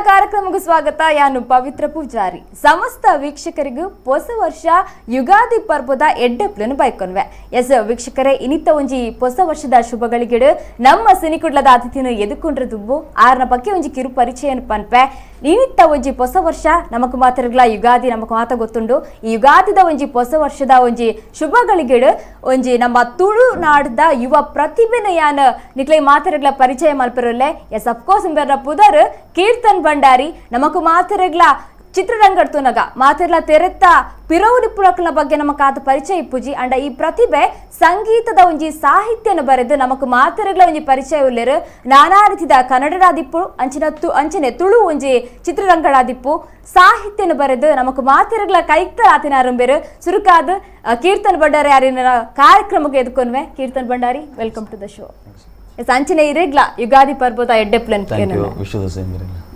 ಕಾರ್ಯಕ್ರಮಕ್ಕೆ ಸ್ವಾಗತ. ಯಾನು ಪವಿತ್ರ ಪೂಜಾರಿ. ಸಮಸ್ತ ವೀಕ್ಷಕರಿಗೂ ಹೊಸ ವರ್ಷ ಯುಗಾದಿ ಪರ್ವದ ಎಡ್ಡೆಪ್ಲನ್ನು ಬೈಕೊನ್ವೆ. ಎಸ್ ವೀಕ್ಷಕರೇ, ಇನಿತ ಒಂಜಿ ಹೊಸ ವರ್ಷದ ಶುಭಗಳಿಗಿಡು ನಮ್ಮ ಸಿನಿಕುಡ್ಲದ ಅತಿಥಿನ ಎದುಕೊಂಡ್ರ ದುಬ್ಬು ಆರ್ನ ಬಗ್ಗೆ ಒಂಜಿ ಕಿರು ಪರಿಚಯ ಪನ್ಪೆ. ಇನಿತ್ತ ಒಂಜಿ ಹೊಸ ವರ್ಷ ನಮಕ್ ಮಾತ್ರಗ್ಲ ಯುಗಾದಿ ನಮಕ್ ಮಾತ ಗೊತ್ತುಂಡು. ಈ ಯುಗಾದಿದ ಒಂಜಿ ಹೊಸ ವರ್ಷದ ಒಂಜಿ ಶುಭಗಳಿಗಿಡು ಒಂಜಿ ನಮ್ಮ ತುಳುನಾಡದ ಯುವ ಪ್ರತಿಭೆನ ಯಾನ್ ನಿಕ್ಲೆ ಮಾತರಗ್ಲ ಪರಿಚಯ ಮಲ್ಪರಲ್ಲೆ. S of course ಇಂಬೆರ್ನ ಪುದರ್ ಕೀರ್ತನ್ ಭಂಡಾರಿ. ನಮಕ್ ಮಾತರಗ್ಲ ಚಿತ್ರರಂಗಡ್ ತೂನಗ ಮಾತೆರ್ಲ ತೆರೆತ್ತ ಪಿರವು ನಿಪ್ಪುಳಕ್ಲ ಬಗ್ಗೆ ನಮಕ್ ಆತ ಪರಿಚಯ ಇಪ್ಪುಜಿ. ಅಂಡ ಈ ಪ್ರತಿಭೆ ಸಂಗೀತದ ಒಂಜಿ ಸಾಹಿತ್ಯನ ಬರೆದು ನಮಕ್ ಮಾತೆರಗ್ಲ ಒಂಜಿ ಪರಿಚಯ ಉಲ್ಲೆರು. ನಾನಾ ರೀತಿದ ಕನ್ನಡದಾದಿಪ್ಪು ಅಂಚಿನ ಅಂಚನೆ ತುಳು ಒಂಜಿ ಚಿತ್ರರಂಗಡಾದಿಪ್ಪು ಸಾಹಿತ್ಯನ ಬರೆದು ನಮಕ್ ಮಾತೆರಗ್ಲ ಕೈಕ್ತ ಆತಿನ ಆರಂಬೇರು. ಸುರುಕಾದ ಕೀರ್ತನ್ ಭಂಡಾರಿ ಯಾರಿನ ಕಾರ್ಯಕ್ರಮಕ್ಕೆ ಎದುಕೊನ್ವೆ. Keerthan Bhandari, welcome to the show. Yes, ಅಂಚನೆ ಇರೆಗ್ಲ ಯುಗಾದಿ ಪರ್ವದ ಎಡ್ಡೆ plan. Thank you, wish the same.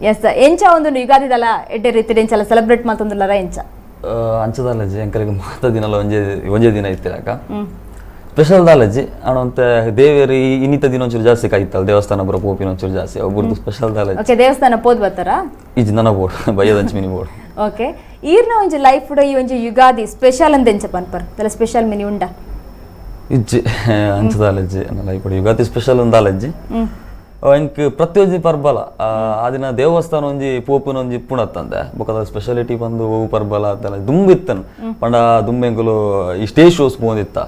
Yes, ಎಂಚ ಒಂದು ಯುಗಾದಿದಲ್ಲ ಎಡ್ಡೆ ರೀತಿ ಎಂಚಲ ಸೆಲೆಬ್ರೇಟ್ ಮಾಡ್ತಂದುಲ್ಲರ ಎಂಚ? ಅಂಚದಾಲಜ್ಜಿ ಎಂಕಲಿಗೆ ಮಾತ ದಿನಲ ಒಂಜೆ ಒಂಜೆ ದಿನ ಇತ್ತಿರಾಕ ಸ್ಪೆಷಲ್ ದಾಲಜ್ಜಿ ಅಣಂತ ದೇವೇರಿ ಇನ್ನಿತ ದಿನ ಒಂಚೂರು ಜಾಸ್ತಿ ಕಾಯ್ತಲ್ಲ ದೇವಸ್ಥಾನ ಬರೋ ಪೋಪಿನ ಒಂಚೂರು ಜಾಸ್ತಿ ಒಬ್ಬರದು ಸ್ಪೆಷಲ್ ದಾಲಜ್ಜಿ. ಓಕೆ, ದೇವಸ್ಥಾನ ಪೋದ್ ಬರ್ತಾರ? ಇಜ್ ನನ್ನ ಬೋರ್ಡ್ ಬಯ್ಯದಂಚ mini board. Okay, ಈರ್ನ ಒಂಜಿ ಲೈಫ್ ಈ ಒಂಜಿ ಯುಗಾದಿ ಸ್ಪೆಷಲ್ ಅಂದ ಎಂಚ ಪನ್ಪರ್? ದಲ ಸ್ಪೆಷಲ್ ಮಿನಿ ಉಂಡ? ಇಜ್ಜಿ, ಅಂಚದಾಲಜ್ಜಿ ನನ್ನ ಲೈಫ್ ಯುಗಾದಿ ಸ್ಪೆಷಲ್ ಅಂದಾಲಜ್ಜಿ. ಎಂಕ್ ಪ್ರತಿಯೊಂಜಿ ಪರ್ಬಲ ಆ ದಿನ ದೇವಸ್ಥಾನ ಒಂಜಿ ಪೋಪುನ ಒಂಜಿ ಪುಣತ್ತಂದೆ ಬೊಕದ ಸ್ಪೆಷಾಲಿಟಿ ಬಂದು ಓವು ಪರ್ಬಲ ಅಂತಲ್ಲ ದುಂಬು ಇತ್ತನು. ಪಂಡ ದುಂಬೆಂಕುಲು ಈ ಸ್ಟೇಜ್ ಶೋಸ್ ಪೋಂದಿತ್ತ,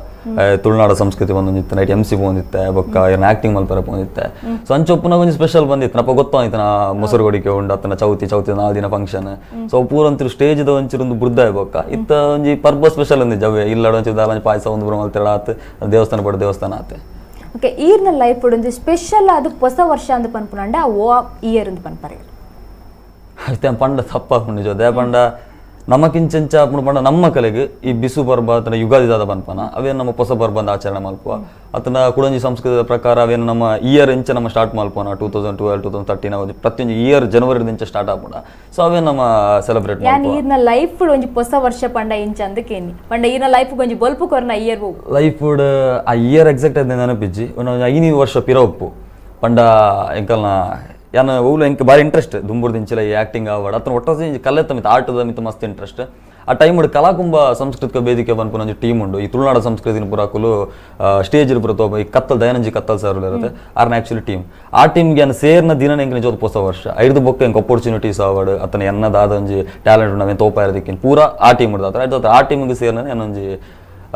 ತುಳುನಾಡ ಸಂಸ್ಕೃತಿ ಬಂದೊಂಜಿತ್ತು, night M C ಪೋಂದಿತ್ತೆ, ಬೊಕ್ಕ ಏನ್ ಆಕ್ಟಿಂಗ್ ಮಲ್ಪರ ಪೋಂದಿತ್ತೆ. ಸೊ ಅಂಚೊಪ್ಪುನ ಒಂಜಿ ಸ್ಪೆಷಲ್ ಬಂದಿತ್ತು. ನಪ್ಪ ಗೊತ್ತಾಯ್ತು ನಾ ಮೊಸರು ಕೊಡಿಕೆ ಉಂಡು ಅತ್ತನ ಚೌತಿ ಚೌತಿ 4 ದಿನ ಫಂಕ್ಷನ್. ಸೊ ಪೂರಂತಿರು ಸ್ಟೇಜ್ the ಒಂಚಿರು ಒಂದು ಬುರ್ದಾಯ್ ಬೊಕ್ಕ ಇತ್ತ ಒಂಜಿ ಪರ್ಬ ಸ್ಪೆಷಲ್ ಒಂಜಿ ಜವ್ವೆ ಇಲ್ಲಡ ಒಂಚೂರು ದಾಲಂಜಿ ಪಾಯಸ ಒಂದು ಬುರ ಮಲ್ತಿರ ಆತು ದೇವಸ್ಥಾನ ಪಡ ದೇವಸ್ಥಾನ ಆತೆ. ಓಕೆ, ಈರ್ನ ಲೈಫ್ ಒಂಜಿ ಸ್ಪೆಷಲ್ ಅದು ಹೊಸ ವರ್ಷ ಅಂದ್ ಪನ್ಪುನಂಡ ಓ ಇಯರ್ ಅಂದ್ ಪನ್ಪರೆ? ಅಷ್ಟೇ ಪಂಡ ತಪ್ಪಾಪುಂಡು ನಿಜ. They ಪಂಡ ನಮಕಿಂಚಂಚ ಪಂಡ ನಮ್ಮ ಕಲೆಗೆ ಈ ಬಿಸು ಪರ್ಬ ಅತನ ಯುಗಾದಿ ದಾದ ಪನ್ಪನ ಅವೇನು ನಮ್ಮ ಹೊಸ ಪರ್ಬ ಅಂದ್ ಆಚರಣೆ ಮಲ್ಪುವ. ಅತನ ಕುಡಂಜಿ ಸಂಸ್ಕೃತದ ಪ್ರಕಾರ ಅವೇನು ನಮ್ಮ ಇಯರ್ ಎಂಚ ನಮ್ಮ ಸ್ಟಾರ್ಟ್ ಮಲ್ಪೋಣ 2012 2013 ಪ್ರತಿಯೊಂದು ಇಯರ್ ಜನವರಿ ದಿಂಚ ಸ್ಟಾರ್ಟ್ ಆಪುಂಡ. ಸೊ ಅವೇನು ನಮ್ಮ ಸೆಲೆಬ್ರೇಟ್ ಯಾನ್ ಈರ್ನ ಲೈಫ್ ಒಂಜಿ ಹೊಸ ವರ್ಷ ಪಂಡ ಇಂಚ ಅಂದಕೇನಿ ಪಂಡ ಈರ್ನ ಲೈಫ್ ಒಂಜಿ ಬೊಲ್ಪು ಕೊರ್ನ ಇಯರ್ ಲೈಫ್ ಆ ಇಯರ್ ಎಕ್ಸಾಕ್ಟ್ ಅದ ನೆನಪಿಜ್ಜಿ. ಒಂದು 5 ವರ್ಷ ಪಿರೊಪ್ಪು ಪಂಡ ಎಂಕಲ್ನ ಯಾನ ಓಲು ಎಂಕ್ ಬಾರಿ ಇಂಟ್ರೆಸ್ಟ್ ದುಂಬುರ್ದಿಂಚಿಲ ಈ ಆಕ್ಟಿಂಗ್ ಆವಡ್ ಅತನ ಒಟ್ಟ ಕಲೆತ್ತ ಮಿತ್ತ ಆಟದ ಮಿತ್ತ ಮಸ್ತ್ ಇಂಟ್ರೆಸ್ಟ್. ಆ ಟೈಮ್ ಕಲಾಕುಂಬ ಸಾಂಸ್ಕೃತಿಕ ವೇದಿಕೆ ಪನ್ಪುನ ಒಂಜಿ ಟೀಮ್ ಉಂಡು. ಈ ತುಳುನಾಡ ಸಂಸ್ಕೃತಿನ ಪೂರಾಕುಲು ಸ್ಟೇಜ್ ಪೂರ ತೋಪ ಈ ಕತ್ತಲ್ ದಯಾನಂಜಿ ಕತ್ತಲ್ ಸರ್ ಇರುತ್ತೆ ಆರ್ನ ಆಕ್ಚುಲಿ ಟೀಮ್. ಆ ಟೀಮ್ಗೆ ಯಾನ್ ಸೇರ್ನ ದಿನ ಎಂಕ್ ನಿಜವಾದ ಹೊಸ ವರ್ಷ ಐದು ಬೊಕ್ಕ ಎಂಕ್ ಅಪರ್ಚುನಿಟೀಸ್ ಆವಡ್ ಅತನ ಎನ್ನದಾದ ಒಂಜಿ ಟ್ಯಾಲೆಂಟ್ ಉಂಡು ಅವೇನ್ ತೋಪ ಇರೋದಕ್ಕಿಂತ ಪೂರ ಆ ಟೀಮ್ ಉಂಡು. ಆ ಟೀಮ್ಗೆ ಸೇರ್ನ ಒಂಜಿ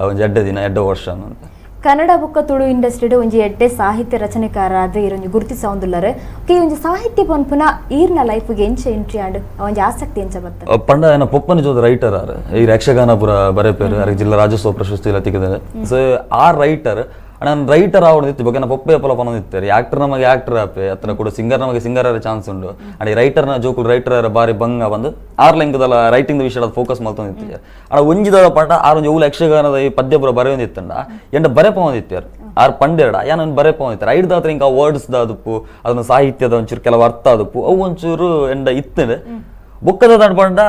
ಒಂಜಿ ಎಡ್ಡೆ ದಿನ ಎಡ್ಡೆ ವರ್ಷ ಅಂತ. ಕನ್ನಡ ಬೊಕ್ಕ ತುಳು ಇಂಡಸ್ಟ್ರಿಡ್ ಒಂಜಿ ಎಡ್ಡೆ ಸಾಹಿತ್ಯ ರಚನೆಕಾರ ಆದ್ ಈರೊಂಜಿ ಗುರುತಿಸವೊಂದುಲ್ಲರ್. ಓಕೆ, ಒಂಜಿ ಸಾಹಿತ್ಯ ಪನ್ಪುನ ಈರ್ನ ಲೈಫ್ಗೆ ಎಂಚ ಎಂಟ್ರಿ ಆಂಡ್ ಒಂಜಿ ಆಸಕ್ತಿ ಎಂಚ ಬತ್ತ? ಪಂಡ ಏನ ಪೊಪ್ಪನ ಜೋದ ರೈಟರ್ ಆರ್ ಈ ಯಕ್ಷಗಾನ ಪುರ ಬರೆಪೇರು ಅರೆಗ್ ಜಿಲ್ಲಾ ರಾಜ್ಯೋತ್ಸವ ಪ್ರಶಸ್ತಿ ಎಲ್ಲ ತಿಕ್ಕಿದೆ. ಸೊ ಆ ರೈಟರ್ ನಾನು ರೈಟರ್ ಆವೊಂದಿತ್ತು ಬಗ್ಗೆ ನಾ ಪೊಪ್ಪೆ ಪೊಲ ಪನೊಂದಿತ್ತಾರೆ. ಆಕ್ಟರ್ ನಮಗೆ ಆಕ್ಟರ್ ಆಪೆ ಅತ್ತನ ಕೂಡ ಸಿಂಗರ್ ನಮಗೆ ಸಿಂಗರ್ ಆರ ಚಾನ್ಸ್ ಉಂಡು. ಅಂಡ್ ಈ ರೈಟರ್ನ ಜೋಕುಲು ರೈಟರ್ ಆರ ಬಾರಿ ಬಂಗ ಬಂದು ಆರ್ ಲೆಂಕದಲ್ಲ ರೈಟಿಂಗ್ ವಿಷಯದ ಫೋಕಸ್ ಮಲ್ತೊಂದಿತ್ತು. ಅಡ ಒಂಜಿದ ಪಾಠ ಆರ್ ಒಂಜಿ ಓಲು ಯಕ್ಷಗಾನದ ಈ ಪದ್ಯ ಪೂರ ಬರೆಯೊಂದಿತ್ತಂಡ ಎಂಡ ಬರೆಪೊಂದಿತ್ತಾರೆ ಆರ್ ಪಂಡೆರಡ ಯಾನ್ ಒಂಜಿ ಬರೆಪೊಂದಿತ್ತಾರೆ. ಐಡ್ದಾತ್ರ ಇಂಕ ಆ ವರ್ಡ್ಸ್ ದಾದುಪ್ಪು ಅದನ್ನ ಸಾಹಿತ್ಯದ ಒಂಚೂರು ಕೆಲವು ಅರ್ಥ ಆದುಪ್ಪು ಅವು ಒಂಚೂರು ಎಂಡ ಇತ್ತಂಡೆ. ಬೊಕ್ಕದ ಪಂಡ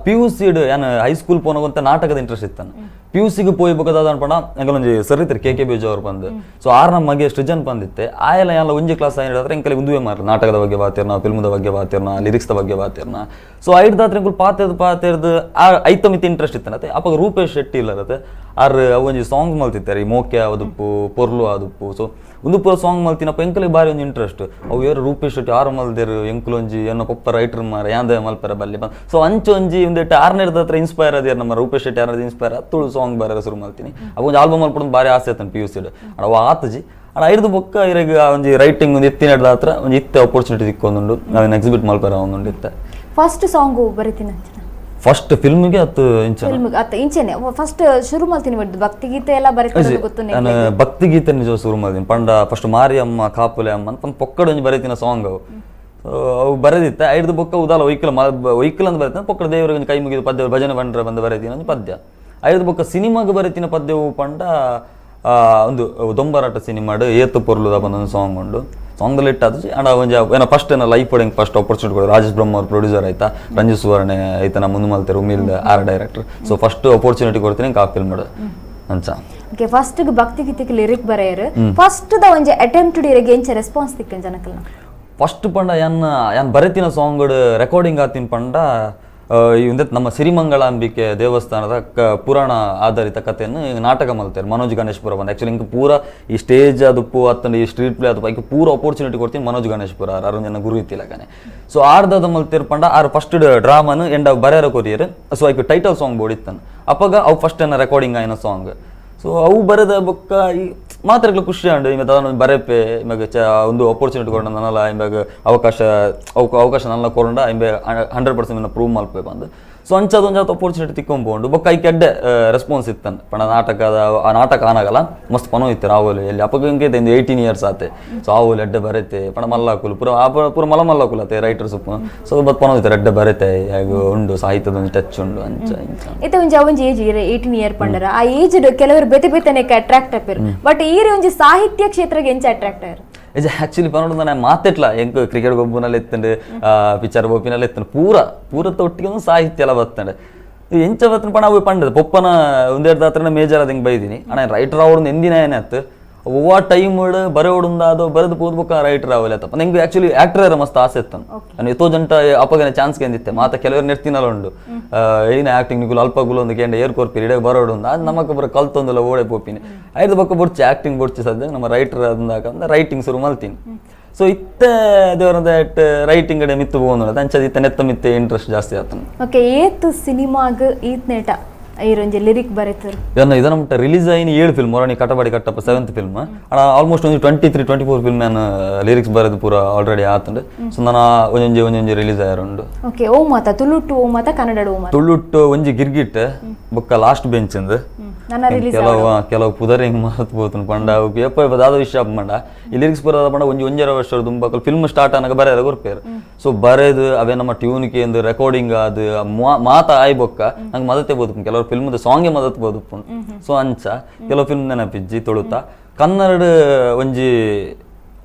P U C ಯಾನ್ ಹೈಸ್ಕೂಲ್ ಪೋನಗಂತ ನಾಟಕದ ಇಂಟ್ರೆಸ್ಟ್ ಇತ್ತಾನೆ. ಪಿ ಯು ಸಿಗೆ ಪೋಯಿ ಬೊಕ್ಕದ ಪಂಡ ಎಂಕಲೊಂಜಿ ಸರ್ ಇತ್ತಾರೆ ಕೆ ಕೆ ಬೇಜು ಅವ್ರು ಬಂದು. ಸೊ ಆರ್ ನಮ್ಮ ಮಗೆ ಸೃಜನ್ ಬಂದಿತ್ತೆ ಆಯಲ್ಲ ಯಾನ್ಲ ಒಂಜಿ ಕ್ಲಾಸ್ ಆಯ್ತು ಎಂಕಲಿ ಉಂದುವೆ ಮಾರ ನಾಟಕದ ಬಗ್ಗೆ ಬಾತಿರ್ನ ಫಿಲ್ಮದ ಬಗ್ಗೆ ಬಾತಿರ್ನ ಲಿರಿಕ್ಸ್ ಬಗ್ಗೆ ಬಾತಿರ್ನ. ಸೊ ಐಡ್ದಾತ್ರ ಎಂಕುಲು ಪಾತೆರ್ದು ಪಾತೆರ್ದು ಆ ಐತ ಮಿತ್ತ ಇಂಟ್ರೆಸ್ಟ್ ಇತ್ತಾನತ್ತೆ. ಅವಾಗ ರೂಪೇಶ್ ಶೆಟ್ಟಿ ಇಲ್ಲರತ್ತೆ ಆರ್ ಒಂಜಿ ಸಾಂಗ್ ಮಲ್ತಿತ್ತಾರೆ ಈ ಮೋಕೆ ಆದುಪ್ಪು ಪೊರ್ಲು ಆದುಪ್ಪು. ಸೊ ಒಂದು ಪೂರ ಸಾಂಗ್ ಮಲ್ತಿನಪ್ಪ ಎಂಕಲಿಗೆ ಬಾರಿ ಒಂಜಿ ಇಂಟ್ರೆಸ್ಟ್. ಅವು ಏರು ರೂಪೇಶ್ ಶೆಟ್ಟಿ ಆರು ಮಲ್ದೇರು ಎಂಕುಲೊಂಜಿ ಎನ್ನ ಪೊಪ್ಪ ರೈಟರ್ ಮಾರ ಯಾಂದ ಮಲ್ಪರ ಬಲ್ಲಿ ಬಂದು. ಸೊ ಅಂಚು ಒಂಜಿ ಒಂದಿಟ್ಟು ಆರ್ನೇರ್ದ ಹತ್ರ ಇನ್ಸ್ಪೈರ್ ಅದೇರು ನಮ್ಮ ರೂಪೇಶ್ ಶೆಟ್ಟಿ ಆರ್ನದ ಇನ್ಸ್ಪೈರ್ ಆದ ತುಳು ಸಾಂಗ್ ಬರ ಶುರು ಮಲ್ತೀನಿ. ಅವ ಒಂಜಿ ಆಲ್ಬಮ್ ಮಲ್ಪಡೊಂದು ಬಾರಿ ಆಸೆ ಆತನ ಪಿ ಯು ಸಿಡ್. ಅವ ಆತಜಿ ಅಡ ಐದು ಬೊಕ್ಕ ಇರಗ ಒಂಜಿ ರೈಟಿಂಗ್ ಒಂದು ಎತ್ತಿನ ಹತ್ರ ಒಂಜಿ ಇತ್ತೆ ಅಪರ್ಚುನಿಟಿ ತಿಕ್ಕೊಂದುಂಡು ನಾವೇನು ಎಕ್ಸಿಬಿಟ್ ಮಲ್ಪರ ಒಂದುಂಡು ಇತ್ತೆ. ಫಸ್ಟ್ ಸಾಂಗು ಬರೀತೀನಿ ಫಸ್ಟ್ ಫಿಲ್ಮ್ಗೆ ಅತ್ತು ಇಂಚ ಫಿಲ್ಮ್ ಅತ್ತ ಇಂಚನೆ ಫಸ್ಟ್ ಶುರು ಮಾಡ್ತೀನಿ ಭಕ್ತಿಗೀತೆ ಎಲ್ಲ ಬರೀತೀನಿ ಗೊತ್ತು. ನಾನು ಭಕ್ತಿಗೀತೆ ನಿಜ ಶುರು ಮಾಡ್ತೀನಿ ಪಂಡ ಫಸ್ಟ್ ಮಾರಿಯಮ್ಮ ಕಾಪುಲೆ ಅಮ್ಮ ಅಂತ ಪೊಕ್ಕಡ ಒಂಜಿ ಬರೀತಿನ ಸಾಂಗ್ ಅವು. ಸೊ ಅವು ಬರೆದಿತ್ತೆ ಐದು ಬೊಕ್ಕ ಉದಾಲ ಒಯ್ಕಲ ಒಯ್ಕಲ್ ಅಂತ ಬರೀತೀನಿ ಪೊಕ್ಕಡ ದೇವರಿಗೆ ಒಂಜಿ ಕೈ ಮುಗಿದು ಪದ್ಯ ಭಜನೆ ಬಂಡ್ರೆ ಬಂದು ಬರೀತೀನಿ ಒಂಜಿ ಪದ್ಯ. ಐದು ಬೊಕ್ಕ ಸಿನಿಮಾಗೆ ಬರೀತಿನ ಪದ್ಯವು ಪಂಡ ಒಂದು ದೊಂಬರಾಟ ಸಿನಿಮಾಡು ಏತು ಪೊರ್ಲುದ ಬಂದೊಂದು ಸಾಂಗ್ ಉಂಡು. ಸಾಂಗ್ದಲ್ಲಿ ಇಟ್ಟಾದ ಅಂಡ್ ಒಂಜಿ ಏನೋ ಫಸ್ಟ್ ಏನೋ ಲೈಫ್ ಹೆಂಗೆ ಫಸ್ಟ್ ಆಪರ್ಚುನಿಟಿ ಕೊಡೋದು ರಾಜೇಶ್ ಬ್ರಹ್ಮ ಅವ್ರು ಪ್ರೊಡ್ಯೂಸರ್ ಆಯ್ತಾ, ರಂಜಿತ್ ಸುವರ್ಣೆ ಐತನ ಮುಂದೆ ಮಲ್ತಾರೆ ಉಮಿಲ್ದ R director. So first opportunity ಕೊಡ್ತೀನಿ ಆ ಫಿಲ್ಮ್ ಅಂಚ. ಓಕೆ, ಫಸ್ಟ್ ಭಕ್ತಿ ಗೀತೆಗೆ ಲಿರಿಕ್ ಬರೆಯರು ಫಸ್ಟ್ the ಒಂಜಿ ಅಟೆಂಪ್ಟ್ ಇರಗೆ ಎಂಚ ರೆಸ್ಪಾನ್ಸ್ ತಿಕ್ಕನ್ ಜನಕಲ್ನ? First ಪಂಡ ಯಾನ್ ಯಾನ್ ಬರೆತಿನ ಸಾಂಗ್ ರೆಕಾರ್ಡಿಂಗ್ ಆತಿನ ಪಂಡ ನಮ್ಮ ಸಿರಿಮಂಗಳಾಂಬಿಕೆ ದೇವಸ್ಥಾನದ ಪುರಾಣ ಆಧಾರಿತ ಕಥೆಯನ್ನು ನಾಟಕ ಮಲ್ತಾರೆ ಮನೋಜ್ ಗಣೇಶ್ಪುರ ಬಂದು. ಆ್ಯಕ್ಚುಲಿ ಹಿಂಗೆ ಪೂರ ಈ ಸ್ಟೇಜ್ ಅದಪ್ಪು ಅತ್ತಂಡ ಈ ಸ್ಟ್ರೀಟ್ ಪ್ಲೇ ಅದಪ್ಪು ಐಕೆ ಪೂರ ಅಪರ್ಚುನಿಟಿ ಕೊಡ್ತೀನಿ ಮನೋಜ್ ಗಣೇಶ್ಪುರ ಅರುಣ್ ಜನ ಗುರು ಇತ್ತಿಲ್ಲಕನೆ. ಸೊ ಆರ್ದಾದ ಮಲ್ತಿರ್ ಪಂಡ ಆರು ಫಸ್ಟ್ ಡ್ರಾಮನ್ ಎಂಡ ಬರೆಯರ ಕೊರಿಯರ್. ಸೊ ಐಕೆ ಟೈಟಲ್ ಸಾಂಗ್ ಬೋಡಿತ್ತಾನೆ ಅಪ್ಪಗ ಅವು ಫಸ್ಟ್ ಏನ ರೆಕಾರ್ಡಿಂಗ್ ಆಯ್ನ ಸಾಂಗ್. ಸೊ ಅವು ಬರೆದ ಬೊಕ್ಕ ಈ ಮಾತ್ರಗಳು ಖುಷಿ ಅಂಡು ಇವಾಗ ಅದನ್ನು ಬರೆಪೆ ಇವಾಗ ಚ ಒಂದು ಅಪರ್ಚುನಿಟಿ ಕೊಡ ನನ್ನಲ್ಲ ಇವಾಗ ಅವಕಾಶ ಅವಕಾಶ ನನ್ನ ಕೊರಂಡ ಇಂಬೆ 100% ಪ್ರೂವ್ ಮಲ್ಪೆ ಬಂದು. ಸೊ ಅಂಚದೊಂದು ಅಪರ್ಚುನಿಟಿ ತಿಕ್ಕೊಂಬೋದು ಬೊಕ್ಕ ಐಕೆ ಎಡ್ಡೆ ರೆಸ್ಪಾನ್ಸ್ ಇತ್ತಾನೆ ಪಣ ನಾಟಕದ ಆ ನಾಟಕ ಆನಾಗಲ್ಲ ಮಸ್ತ್ ಪನೋ ಇತ್ತು ರಾಹುಲ್ ಎಲ್ಲಿ ಅಪ್ಪಗ ಹಿಂಗೆ 18 ಇಯರ್ಸ್ ಆತೆ. ಸೊ ಆವಲ್ ಎಡ್ಡೆ ಬರೆತೆ ಪಣ ಮಲ್ಲಾಕುಲು ಪೂರ ಆ ಪೂರ ಮಲ ಮಲ್ಲಾಕುಲು ಆತೆ ರೈಟರ್ಸ್ ಸೊ ಬತ್ ಪನೋ ಇತ್ತು ಎಡ್ಡೆ ಬರೆತೆ ಹೇಗೆ ಉಂಡು ಸಾಹಿತ್ಯದ ಒಂದು ಟಚ್ ಉಂಡು ಅಂಚ ಇಂಚ ಇತ್ತೆ ಒಂಜಿ ಒಂಜಿ ಏಜ್ 18 ಇಯರ್ ಪಂಡರ ಆ ಏಜ್ ಕೆಲವರು ಬೇತೆ ಬೇತೆನೆ ಅಟ್ರಾಕ್ಟ್ ಆಪೇರು ಬಟ್ ಈರೆ ಒಂಜಿ ಸಾಹಿತ್ಯ ಕ್ಷೇತ್ರಗೆ ಎಂಚ ಅಟ್ರಾಕ್ಟ್ ಆಯರು? ಇದು ಆ್ಯಕ್ಚುಲಿ ಪನ್ನೊಂದು ನಾನು ಮಾತೆಟ್ಲ ಎಂಕ್ ಕ್ರಿಕೆಟ್ ಗೊಬ್ಬನಲ್ಲಿ ಎತ್ತಂಡು ಪಿಕ್ಚರ್ ಗೊಬ್ಬಿನಲ್ಲಿ ಎತ್ತಂಡು ಪೂರ ಪೂರತ್ತ ಒಟ್ಟಿಗೆ ಒಂದು ಸಾಹಿತ್ಯ ಎಲ್ಲ ಬತ್ತಂಡೆ ಎಂಚ ಬತ್ತಂಡು ಪಣ ಅವು ಪಂಡದು ಪೊಪ್ಪನ ಒಂದೆರಡು ಹತ್ರನೇ ಮೇಜರ್ ಅದು ಹಿಂಗೆ ಬೈದೀನಿ ಅಣ್ಣ ರೈಟರ್ ಅವಡು ಎಂದಿನ ಏನಾಯ್ತು ಒವ್ವ ಟೈಮ್ ಬರೋಡುಂದಾದೋ ಬರೆದು ಪೋದ್ಬೊಕ್ಕ ರೈಟರ್ ಅವಲ್ಲ ತಪ್ಪ ನಂಗೆ ಆ್ಯಕ್ಚುಲಿ ಆ್ಯಕ್ಟರ್ ಮಸ್ತ್ ಆಸೆ ಇತ್ತು. ನಾನು ಎತ್ತೋ ಜಂಟ ಅಪ್ಪಗನೆ ಚಾನ್ಸ್ ಕೇಂದಿತ್ತೆ ಮಾತ ಕೆಲವರು ನೆರ್ತಿನಲ್ಲ ಉಂಡು ಏನ ಆ್ಯಕ್ಟಿಂಗ್ ನಿಗುಲು ಅಲ್ಪ ಗುಲು ಒಂದು ಕೇಂದ್ರ ಏರ್ ಕೊರ್ಪಿರಿ ಇಡೇ ಬರೋಡು ಅದು ನಮಕ್ ಬರೋ ಕಲ್ತೊಂದಲ್ಲ ಓಡೆ ಪೋಪಿನಿ ಐದು ಬೊಕ್ಕ ಬೊಡ್ಚಿ ಆ್ಯಕ್ಟಿಂಗ್ ಬೊಡ್ಚಿ ಸದ್ಯ ನಮ್ಮ ರೈಟರ್ ಅಂದಾಕಂದ್ರೆ ರೈಟಿಂಗ್ ಶುರು ಮಲ್ತೀನಿ. ಸೊ ಇತ್ತೆ ದೇವರಂದ ರೈಟಿಂಗ್ ಕಡೆ ಮಿತ್ತು ಹೋಗೋದು ಅಂಚದ ಇತ್ತ ನೆತ್ತ ಮಿತ್ತೆ ಇಂಟ್ರೆಸ್ಟ್ ಜಾಸ್ತಿ ಆತನ. ಓಕೆ ಏತು ಸಿನಿಮಾಗ್ ಈತ್ನೇಟ ಈರೊಂಜಿ ಲಿರಿಕ್ ಬರೆತರು ಇದನ್ನ ಇದನ್ನ ಮುಟ್ಟ ರಿಲೀಸ್ ಆಯಿನ 7 ಫಿಲ್ಮ್ ಮೊರಣಿ ಕಟಬಾಡಿ ಕಟ್ಟಪ್ಪ 7th film ಅಣ್ಣ ಆಲ್ಮೋಸ್ಟ್ ಒಂದು 23-24 ಫಿಲ್ಮ್ ನಾನು ಲಿರಿಕ್ಸ್ ಬರೆದು ಪೂರ ಆಲ್ರೆಡಿ ಆತಂಡು. ಸೊ ನಾನು ಒಂಜೊಂಜಿ ಒಂಜೊಂಜಿ ರಿಲೀಸ್ ಆಯರುಂಡು. ಓಕೆ ಓ ಮಾತ ತುಳುಟ್ಟು ಓ ಮಾತ ಕನ್ನಡ ಓ ಮಾತ ತುಳುಟ್ಟು ಒಂಜಿ ಗಿರ್ಗಿಟ್ ಬೊಕ್ಕ ಲಾಸ್ಟ್ ಬೆಂಚ್ ಅಂದು ಕೆಲವು ಕೆಲವು ಪುದರ್ ಹಿಂಗೆ ಮಹತ್ವ ಬೋತನು ಪಂಡ ಎಪ್ಪ ದಾದ ವಿಷಯ ಪಂಡ ಈ ಲಿರಿಕ್ಸ್ ಬರೋದ ಪಂಡ ಒಂಜಿ ಒಂಜರ ವರ್ಷ ದುಂಬಕಲ್ ಫಿಲ್ಮ್ ಸ್ಟಾರ್ಟ್ ಆನಾಗ ಬರೆಯರ ಕೊರ್ಪೇರು. ಸೊ ಬರೆದು ಅವೇ ನಮ್ಮ ಟ್ಯೂನ್ಗೆ ಎಂದು ರೆಕಾರ್ಡಿಂಗ್ ಅದು ಮಾತ ಆಯ್ ಬೊಕ್ಕ ನಂಗೆ ಮದತೆ ಬೋದು ಕೆಲವರು ಫಿಲ್ಮ್ದ ಸಾಂಗೆ ಮದತ್ ಬೋದು. ಸೊ ಅಂಚ ಕೆಲವು ಫಿಲ್ಮ್ ನೆನಪಿಜ್ಜಿ ತುಳುತ ಕನ್ನಡ ಒಂಜಿ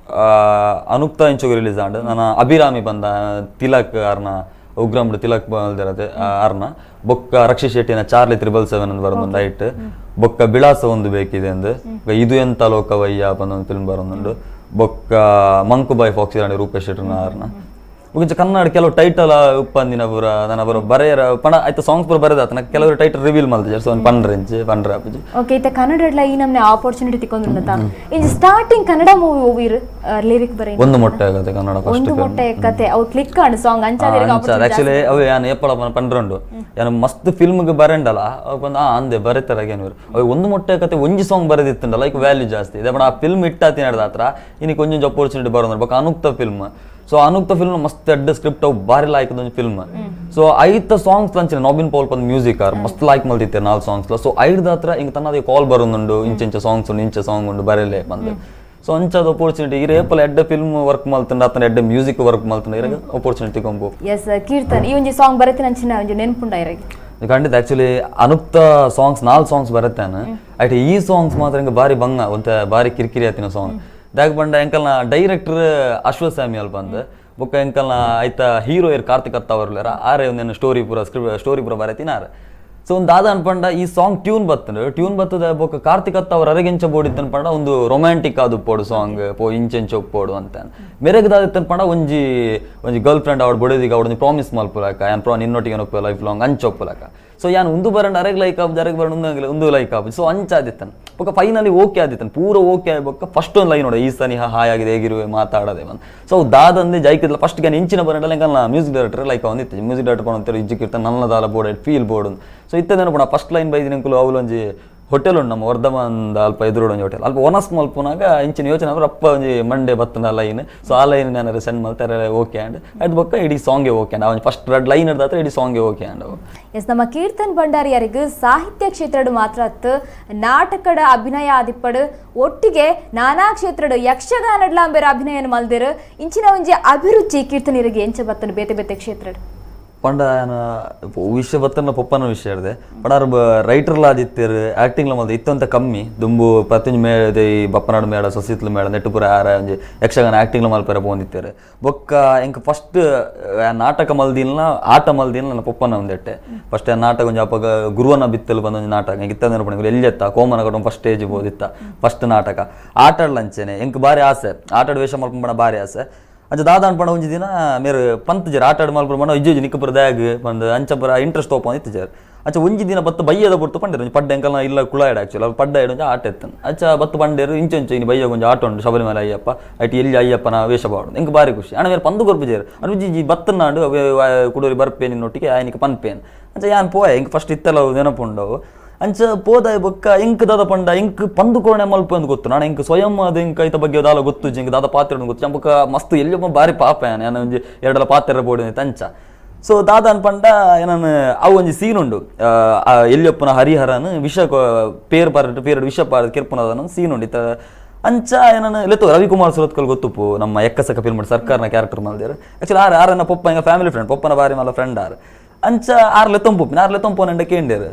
ಅನುಕ್ತ ಇಂಚೋಗಿ ರಿಲೀಸ್ ಆಂಡ್ ನನ್ನ ಅಭಿರಾಮಿ ಬಂದ ತಿಲಕ್ ಅರ್ನ ಉಗ್ರಮ್ಡು ತಿಲಕ್ ಬಂದಿರತ್ತೆ ಅರ್ನ ಬೊಕ್ಕ ರಕ್ಷಿತ್ ಶೆಟ್ಟಿನ ಚಾರ್ಲಿ 777 ಅಂತ ಬರೋದೊಂದು ಐಟ್ ಬೊಕ್ಕ ಬಿಳಾಸ ಒಂದು ಬೇಕಿದೆ ಅಂದು ಇದು ಎಂತ ಲೋಕವಯ್ಯ ಬಂದೊಂದು ಫಿಲ್ಮ್ ಬರೋದುಂಡು ಬೊಕ್ಕ ಮಂಕುಬಾಯ್ ಫಾಕ್ಸಿ ರಾಣಿ ರೂಪೇಶ್ ಶೆಟ್ಟಿನ ಅರ್ನ ಬೊಕ್ಕ ಕನ್ನಡ ಕೆಲವು ಟೈಟಲ್ ಉಪ್ಪಂದಿನ ಪೂರ ನನ್ನ ಬರೋ ಬರೆಯರ ಪಣ ಆಯ್ತು ಸಾಂಗ್ಸ್ ಪೂರ ಬರೆದಾತ ನಂಗೆ ಕೆಲವರು ಟೈಟಲ್ ರಿವೀಲ್ ಮಲ್ತಿದ್ದಾರೆ. ಸೊ ಒಂದು ಪಂಡ್ರೆಂಚ್ ಪಂಡ್ರ ಅಪ್ಪಜಿ. ಓಕೆ ಇತ್ತ ಕನ್ನಡ ಈ ನಮ್ನೆ ಆಪರ್ಚುನಿಟಿ ತಿಕ್ಕೊಂದುಂಡತ ಇಂಜಿ ಸ್ಟಾರ್ಟಿಂಗ್ ಕನ್ನಡ ಮೂವಿ ಓವಿರ್ ಲಿರಿಕ್ ಬರೆ ಒಂದು ಮೊಟ್ಟೆ ಆಗತ್ತೆ ಕನ್ನಡ ಫಸ್ಟ್ ಒಂದು ಮೊಟ್ಟೆ ಕತೆ ಅವು ಕ್ಲಿಕ್ ಆಂಡ್ ಸಾಂಗ್ ಅಂಚಾದಿರ ಆಪರ್ಚುನಿಟಿ ಆಕ್ಚುಲಿ ಅವು ಯಾನ ಏಪಳ ಪಂಡ್ರಂಡು ಯಾನ ಮಸ್ತ್ ಫಿಲ್ಮ್ ಗೆ ಬರಂಡಲ್ಲ ಅವು ಬಂದ ಆ ಅಂದೆ ಬರೆತರ ಏನಿರು ಅವು ಒಂದು ಮೊಟ್ಟೆ ಕತೆ ಒಂಜಿ ಸಾಂಗ್ ಬರೆದಿತ್ತಂಡ ಲೈಕ್ ವ್ಯಾಲ್ಯೂ ಜಾಸ್ತಿ ಇದೆ ಬಟ್ ಆ ಫಿಲ್ಮ್ ಇಟ್ಟಾತಿ ನಡೆದ ಹತ್ರ ಇನಿ ಕೊಂಚ ಅಪರ್ಚುನಿಟಿ ಬರೋದು ಬೊಕ್ಕ ಅನುಕ್ತ ಫಿಲ್ಮ್. ಸೊ ಅನುಕ್ತ ಫಿಲ್ಮ್ ಮಸ್ತ್ ಎಡ್ಡ ಸ್ಕ್ರಿಪ್ಟ್ ಅವು ಬಾರಿ ಲಾಯ್ಕ್ ಒಂದು ಫಿಲ್ಮ್. ಸೊ ಐತ ಸಾಂಗ್ಸ್ ಲಂಚಿನ ನಾಬಿನ್ ಪೌಲ್ ಬಂದು ಮ್ಯೂಸಿಕ್ ಆರ್ ಮಸ್ತ್ ಲೈಕ್ ಮಲ್ತಿತ್ತೆ 4 ಸಾಂಗ್ಸ್. ಸೊ ಐಡ್ದ ಹತ್ರ ಹಿಂಗೆ ತನ್ನದೇ ಕಾಲ್ ಬರೋದುಂಡು ಇಂಚ ಸಾಂಗ್ಸ್ ಉಂಡು ಇಂಚ ಸಾಂಗ್ ಉಂಡು ಬರಲೇ ಬಂದು. ಸೊ ಅಂಚದ ಅಪರ್ಚುನಿಟಿ ಈ ರೇಪಲ್ ಎಡ್ಡ ಫಿಲ್ಮ್ ವರ್ಕ್ ಮಲ್ತಂಡ ಅತನ ಎಡ್ಡ ಮ್ಯೂಸಿಕ್ ವರ್ಕ್ ಮಲ್ತಂಡ ಇರಗ ಅಪರ್ಚುನಿಟಿ ಕೊಂಬು. ಎಸ್ ಕೀರ್ತನ್ ಈ ಒಂಜಿ ಸಾಂಗ್ ಬರತಿನ ಅಂಚಿನ ಒಂಜಿ ನೆನಪುಂಡ ಇರಗ ಖಂಡಿತ. ಆಕ್ಚುಲಿ ಅನುಕ್ತ ಸಾಂಗ್ಸ್ 4 ಸಾಂಗ್ಸ್ ಬರತ್ತಾನ ಐಟ್ ಈ ಸಾಂಗ್ಸ್ ಮಾತ್ರ ಹಿಂಗೆ ಬಾರಿ ಬಂಗ ಒಂತ ಬಾರಿ ಕಿರಿಕಿರಿ ಆತಿನ ಸಾಂಗ್ ದಾಗ್ ಬಂಡ ಎಂಕಲ್ನ ಡೈರೆಕ್ಟರ್ ಅಶ್ವಸ್ವಾಮಿ ಅಲ್ಪ ಅಂದ್ ಬೊಕ್ಕ ಎಂಕಲ್ನ ಆಯ್ತ ಹೀರೋ ಇರ್ ಕಾರ್ತಿಕ್ ಅತ್ತವರ್ಲರ ಆರೆ ಒಂದೇನು ಸ್ಟೋರಿ ಪೂರ ಸ್ಕ್ರಿಪ್ಟ್ ಸ್ಟೋರಿ ಪೂರ ಬರತಿನಾರ. ಸೊ ಒಂದು ದಾದ ಅನ್ಪಂಡ ಈ ಸಾಂಗ್ ಟ್ಯೂನ್ ಬತ್ತಂಡು ಟ್ಯೂನ್ ಬತ್ತದ ಬೊಕ್ಕ ಕಾರ್ತಿಕ್ ಅತ್ತವ್ರ ಅರಗೆಂಚ ಬೋಡಿತ್ತು ಅನ್ಪಂಡ ಒಂದು ರೊಮ್ಯಾಂಟಿಕ್ ಆದ ಪೋಡು ಸಾಂಗ್ ಪೋ ಇಂಚೆಂಚ ಒಪ್ಪೋಡು ಅಂತ ಮೆರೆಗ್ ದಾದಿತ್ತು ಅನ್ಪಂಡ ಒಂಜಿ ಒಂಜಿ ಗರ್ಲ್ ಫ್ರೆಂಡ್ ಅವಳು ಬೊಡೋದಿಗೆ ಅವಳು ಪ್ರಾಮಿಸ್ ಮಲ್ಪುಲಕ ಯಾನ್ ಪ್ರಾ ನಿನ್ನೊಟ್ಟಿಗೆ ಒಪ್ಪ ಲೈಫ್ ಲಾಂಗ್ ಅಂಚ ಒಪ್ಪುಲಕ. ಸೊ ಯಾನ್ ಉಂದು ಬರಂಡ ಅರೆಗ್ ಲೈಕ್ ಆಪುಜಿ ಅರೆಗ್ ಬರಂಡ ಉಂದು ಉಂದು ಲೈಕ್ ಆಪುಜಿ. ಸೊ ಅಂಚಾದಿತ್ತಾನೆ ಬೊಕ್ಕ ಫೈನಲಿ ಓಕೆ ಆದಿತ್ತಾನೆ ಪೂರ ಓಕೆ ಆಗಿ ಬೊಕ್ಕ ಫಸ್ಟ್ ಒಂದು ಲೈನ್ ನೋಡ ಈ ಸನಿಹ ಹಾಯಾಗಿದೆ ಹೇಗಿರುವೆ ಮಾತಾಡದೆ ಬಂದು. ಸೊ ದಾದಂದೆ ಜೈಕಿದ್ಲ ಫಸ್ಟ್ ಯಾನ್ ಇಂಚಿನ ಬರಂಡಲ್ಲ ಎಂಕಲ್ನ music director like ಅವನಿತ್ತು music director ಪೋಣ ಇಜ್ಜಿಕಿರ್ತಾನೆ ನನ್ನ ದಾಲ board feel board. So ಇತ್ತದೇನು ಪೋಣ first line ಬೈದಿನ ಅಂಕುಲು ಅವಳು ಒಂಜಿ ಹೋಟೆಲ್ ಉಂಡು ನಮ್ಮ ವರ್ಧಮಾನದ ಅಲ್ಪ ಎದುರು ಒಂಜಿ ಹೋಟೆಲ್ ಅಲ್ಪ ಒನಸ್ ಮಲ್ಪುನಾಗ ಇಂಚಿನ ಯೋಚನೆ ಅಂದ್ರೆ ಅಪ್ಪ ಒಂಜಿ ಮಂಡೆ ಬತ್ತನ ಲೈನ್. ಸೊ ಆ ಲೈನ್ ಏನಾರು ಸೆಂಡ್ ಮಲ್ತಾರೆ ಓಕೆ ಆ್ಯಂಡ್ ಅದು ಬೊಕ್ಕ ಇಡೀ ಸಾಂಗೇ ಓಕೆ ಆ್ಯಂಡ್ ಅವನ್ ಫಸ್ಟ್ ರೆಡ್ ಲೈನ್ ಹಿಡ್ದಾತ್ರ ಇಡೀ ಸಾಂಗೇ okay and. S ನಮ್ಮ ಕೀರ್ತನ್ ಭಂಡಾರಿಯರಿಗೆ ಸಾಹಿತ್ಯ ಕ್ಷೇತ್ರದ ಮಾತ್ರ ನಾಟಕದ ಅಭಿನಯ ಆದಿಪ್ಪಡು ಒಟ್ಟಿಗೆ ನಾನಾ ಕ್ಷೇತ್ರದ ಯಕ್ಷಗಾನಡ್ಲಾಂಬೇರ ಅಭಿನಯನ ಮಲ್ದಿರು ಇಂಚಿನ ಒಂಜಿ ಅಭಿರುಚಿ ಕೀರ್ತನಿರಿಗೆ ಎಂಚ ಬತ್ತನ ಬೇತೆ ಬೇತೆ ಕ್ಷೇತ್ರ ಪಂಡ ವಿಷಯ ಬತ್ತನ ಪೊಪ್ಪನ ವಿಷಯ ಹಿಡ್ದೆ ಪಂಡ ಅವ್ರು ರೈಟರ್ಲ ಆದಿತ್ತೇರು ಆ್ಯಕ್ಟಿಂಗ್ಲ ಮಲ್ದ ಇತ್ತಂತ ಕಮ್ಮಿ ದುಂಬು ಪ್ರತಿಯೊಂಜಿ ಮೇಳ ಈ ಬಪ್ಪನಾಡು ಮೇಳ ಸೊಸಿತ್ಲು ಮೇಳ ನೆಟ್ಟುಪುರ ಆರ ಒಂಜಿ ಯಕ್ಷಗಾನ ಆ್ಯಕ್ಟಿಂಗ್ಲ ಮಲ್ಪೆರ ಪೋಂದಿತ್ತೇರು ಬೊಕ್ಕ ಎಂಕ್ ಫಸ್ಟ್ ನಾಟಕ ಮಲ್ದಿಲ್ಲ ಆಟ ಮಲ್ದಿಲ್ಲ ನನ್ನ ಪೊಪ್ಪನ ಒಂದೆಟ್ಟೆ ಫಸ್ಟ್ ನಾಟಕ ಒಂಜಿ ಅಪ್ಪಗ ಗುರುವನ ಬಿತ್ತಲು ಬಂದ ಒಂಜಿ ನಾಟಕ ಎಂಕ್ ಇತ್ತ ನೆನಪು ಎಲ್ಲಿ ಎತ್ತ ಕೋಮನ ಕಟ್ಟೊಂದು ಫಸ್ಟ್ ಸ್ಟೇಜ್ ಬೋದಿತ್ತ ಫಸ್ಟ್ ನಾಟಕ ಆಟ ಆಡ್ಲಂಚೆನೆ ಎಂಕ್ ಬಾರಿ ಆಸೆ ಆಟಾಡ ವೇಷ ಮಲ್ಪಂಬಣ ಬಾರಿ ಆಸೆ. ಅಂಚ ದಾದ ಅನ್ಪಂಡ ಒಂಜಿ ದಿನ ಮೇರು ಪಂತ್ ಜರ್ ಆಟ ಆಡ್ ಮಲ್ಪುನ ಪಂಡ ಇಜ್ಜಿ ನಿಕ್ಕ ಪುರ ದ್ಯಾಗ್ ಪಂದ್ ಅಂಚ ಪುರ ಇಂಟ್ರೆಸ್ಟ್ ತೋಪೊಂದು ಇತ್ತಿಜಾರ್ ಅಂಚ ಒಂಜಿ ದಿನ ಬತ್ತು ಬಯ್ಯದ ಪೊರ್ತು ಪಂಡೇರು ಒಂಜಿ ಪಡ್ಡೆ ಎಂಕಲ್ನ ಇಲ್ಲ ಕುಳಾಯ್ಡ್ ಆಕ್ಚುಲಿ ಅಲ್ಪ ಪಡ್ಡ ಒಂಜಿ ಆಟ ಎತ್ತನು ಅಂಚ ಬತ್ತು ಪಂಡೇರು ಇಂಚ ಇಂಚ ಇನಿ ಬಯ್ಯಗ ಒಂಜಿ ಆಟ ಉಂಡು ಶಬರಿಮಲೆ ಅಯ್ಯಪ್ಪ ಐಟ್ ಎಲ್ಲಿ ಅಯ್ಯಪ್ಪನ ವೇಷ ಪಾಡುದು ಎಂಕ್ ಬಾರಿ ಖುಷಿ ಅಣ್ಣ ಮೇರು ಪಂದು ಕೊರ್ಪುಜೇರು ಅನು ಬತ್ತನಾಡು ಕುಡೋರಿ ಬರ್ಪೇನ್ ನಿನ್ನೊಟ್ಟಿಗೆ ಆಯನಿಗೆ ಪನ್ಪೇನ್ ಅಂಚ ಯಾನ್ ಪೋಯ ಎಂಕ್ ಫಸ್ಟ್ ಇತ್ತೆಲ್ಲ ನೆನಪುಂಡವು ಅಂಚ ಪೋದಾಯ ಬೊಕ್ಕ ಎಂಕ್ ದಾದ ಪಂಡ ಎಂಕ್ ಪಂದು ಕೋಣೆ ಮಲ್ಪ ಅಂತ ಗೊತ್ತು ನಾನು ಎಂಕ್ ಸ್ವಯಂ ಅದು ಎಂಕ್ ಐತ ಬಗ್ಗೆ ದಾಲ ಗೊತ್ತು ಎಂಕ್ ದಾದ ಪಾತ್ರ ಗೊತ್ತು ಬೊಕ್ಕ ಮಸ್ತ್ ಎಲ್ಲಿಯೊಬ್ಬ ಬಾರಿ ಪಾಪ ಯಾನ್ ಒಂಜಿ ಎರಡಲ ಪಾತ್ರ ಬೋಡಿ ಅಂಚ ಸೊ ದಾದ ಅನ್ಪಂಡ ಏನನ್ ಅವು ಒಂಜಿ ಸೀನ್ ಉಂಡು ಎಲ್ಲಿಯೊಪ್ಪನ ಹರಿಹರನ್ ವಿಷ ಪೇರ್ ಪಾರ ಪೇರ್ ವಿಷ ಪಾರ ಕೆರ್ಪುನದನ ಸೀನ್ ಉಂಡು ಇತ್ತ ಅಂಚ ಏನನ್ ಲೆತ್ತು ರವಿಕುಮಾರ್ ಸುರತ್ಕಲ್ ಗೊತ್ತುಪ್ಪು ನಮ್ಮ ಎಕ್ಕಸಕ ಫಿಲ್ಮ್ ಸರ್ಕಾರನ ಕ್ಯಾರೆಕ್ಟರ್ ಮಲ್ದೇರು ಆಕ್ಚುಲಿ ಆರ್ ಆರನ್ನ ಪೊಪ್ಪ ಎಂಗ ಫ್ಯಾಮಿಲಿ ಫ್ರೆಂಡ್ ಪೊಪ್ಪನ ಬಾರಿ ಮಲ್ಲ ಫ್ರೆಂಡ್ ಆರ್ ಅಂಚ ಆರ್ಲೆ ತೊಂಪು ಆರ್ಲೆ ತೊಂಪೋನಂಡ ಕೇಂಡೇರು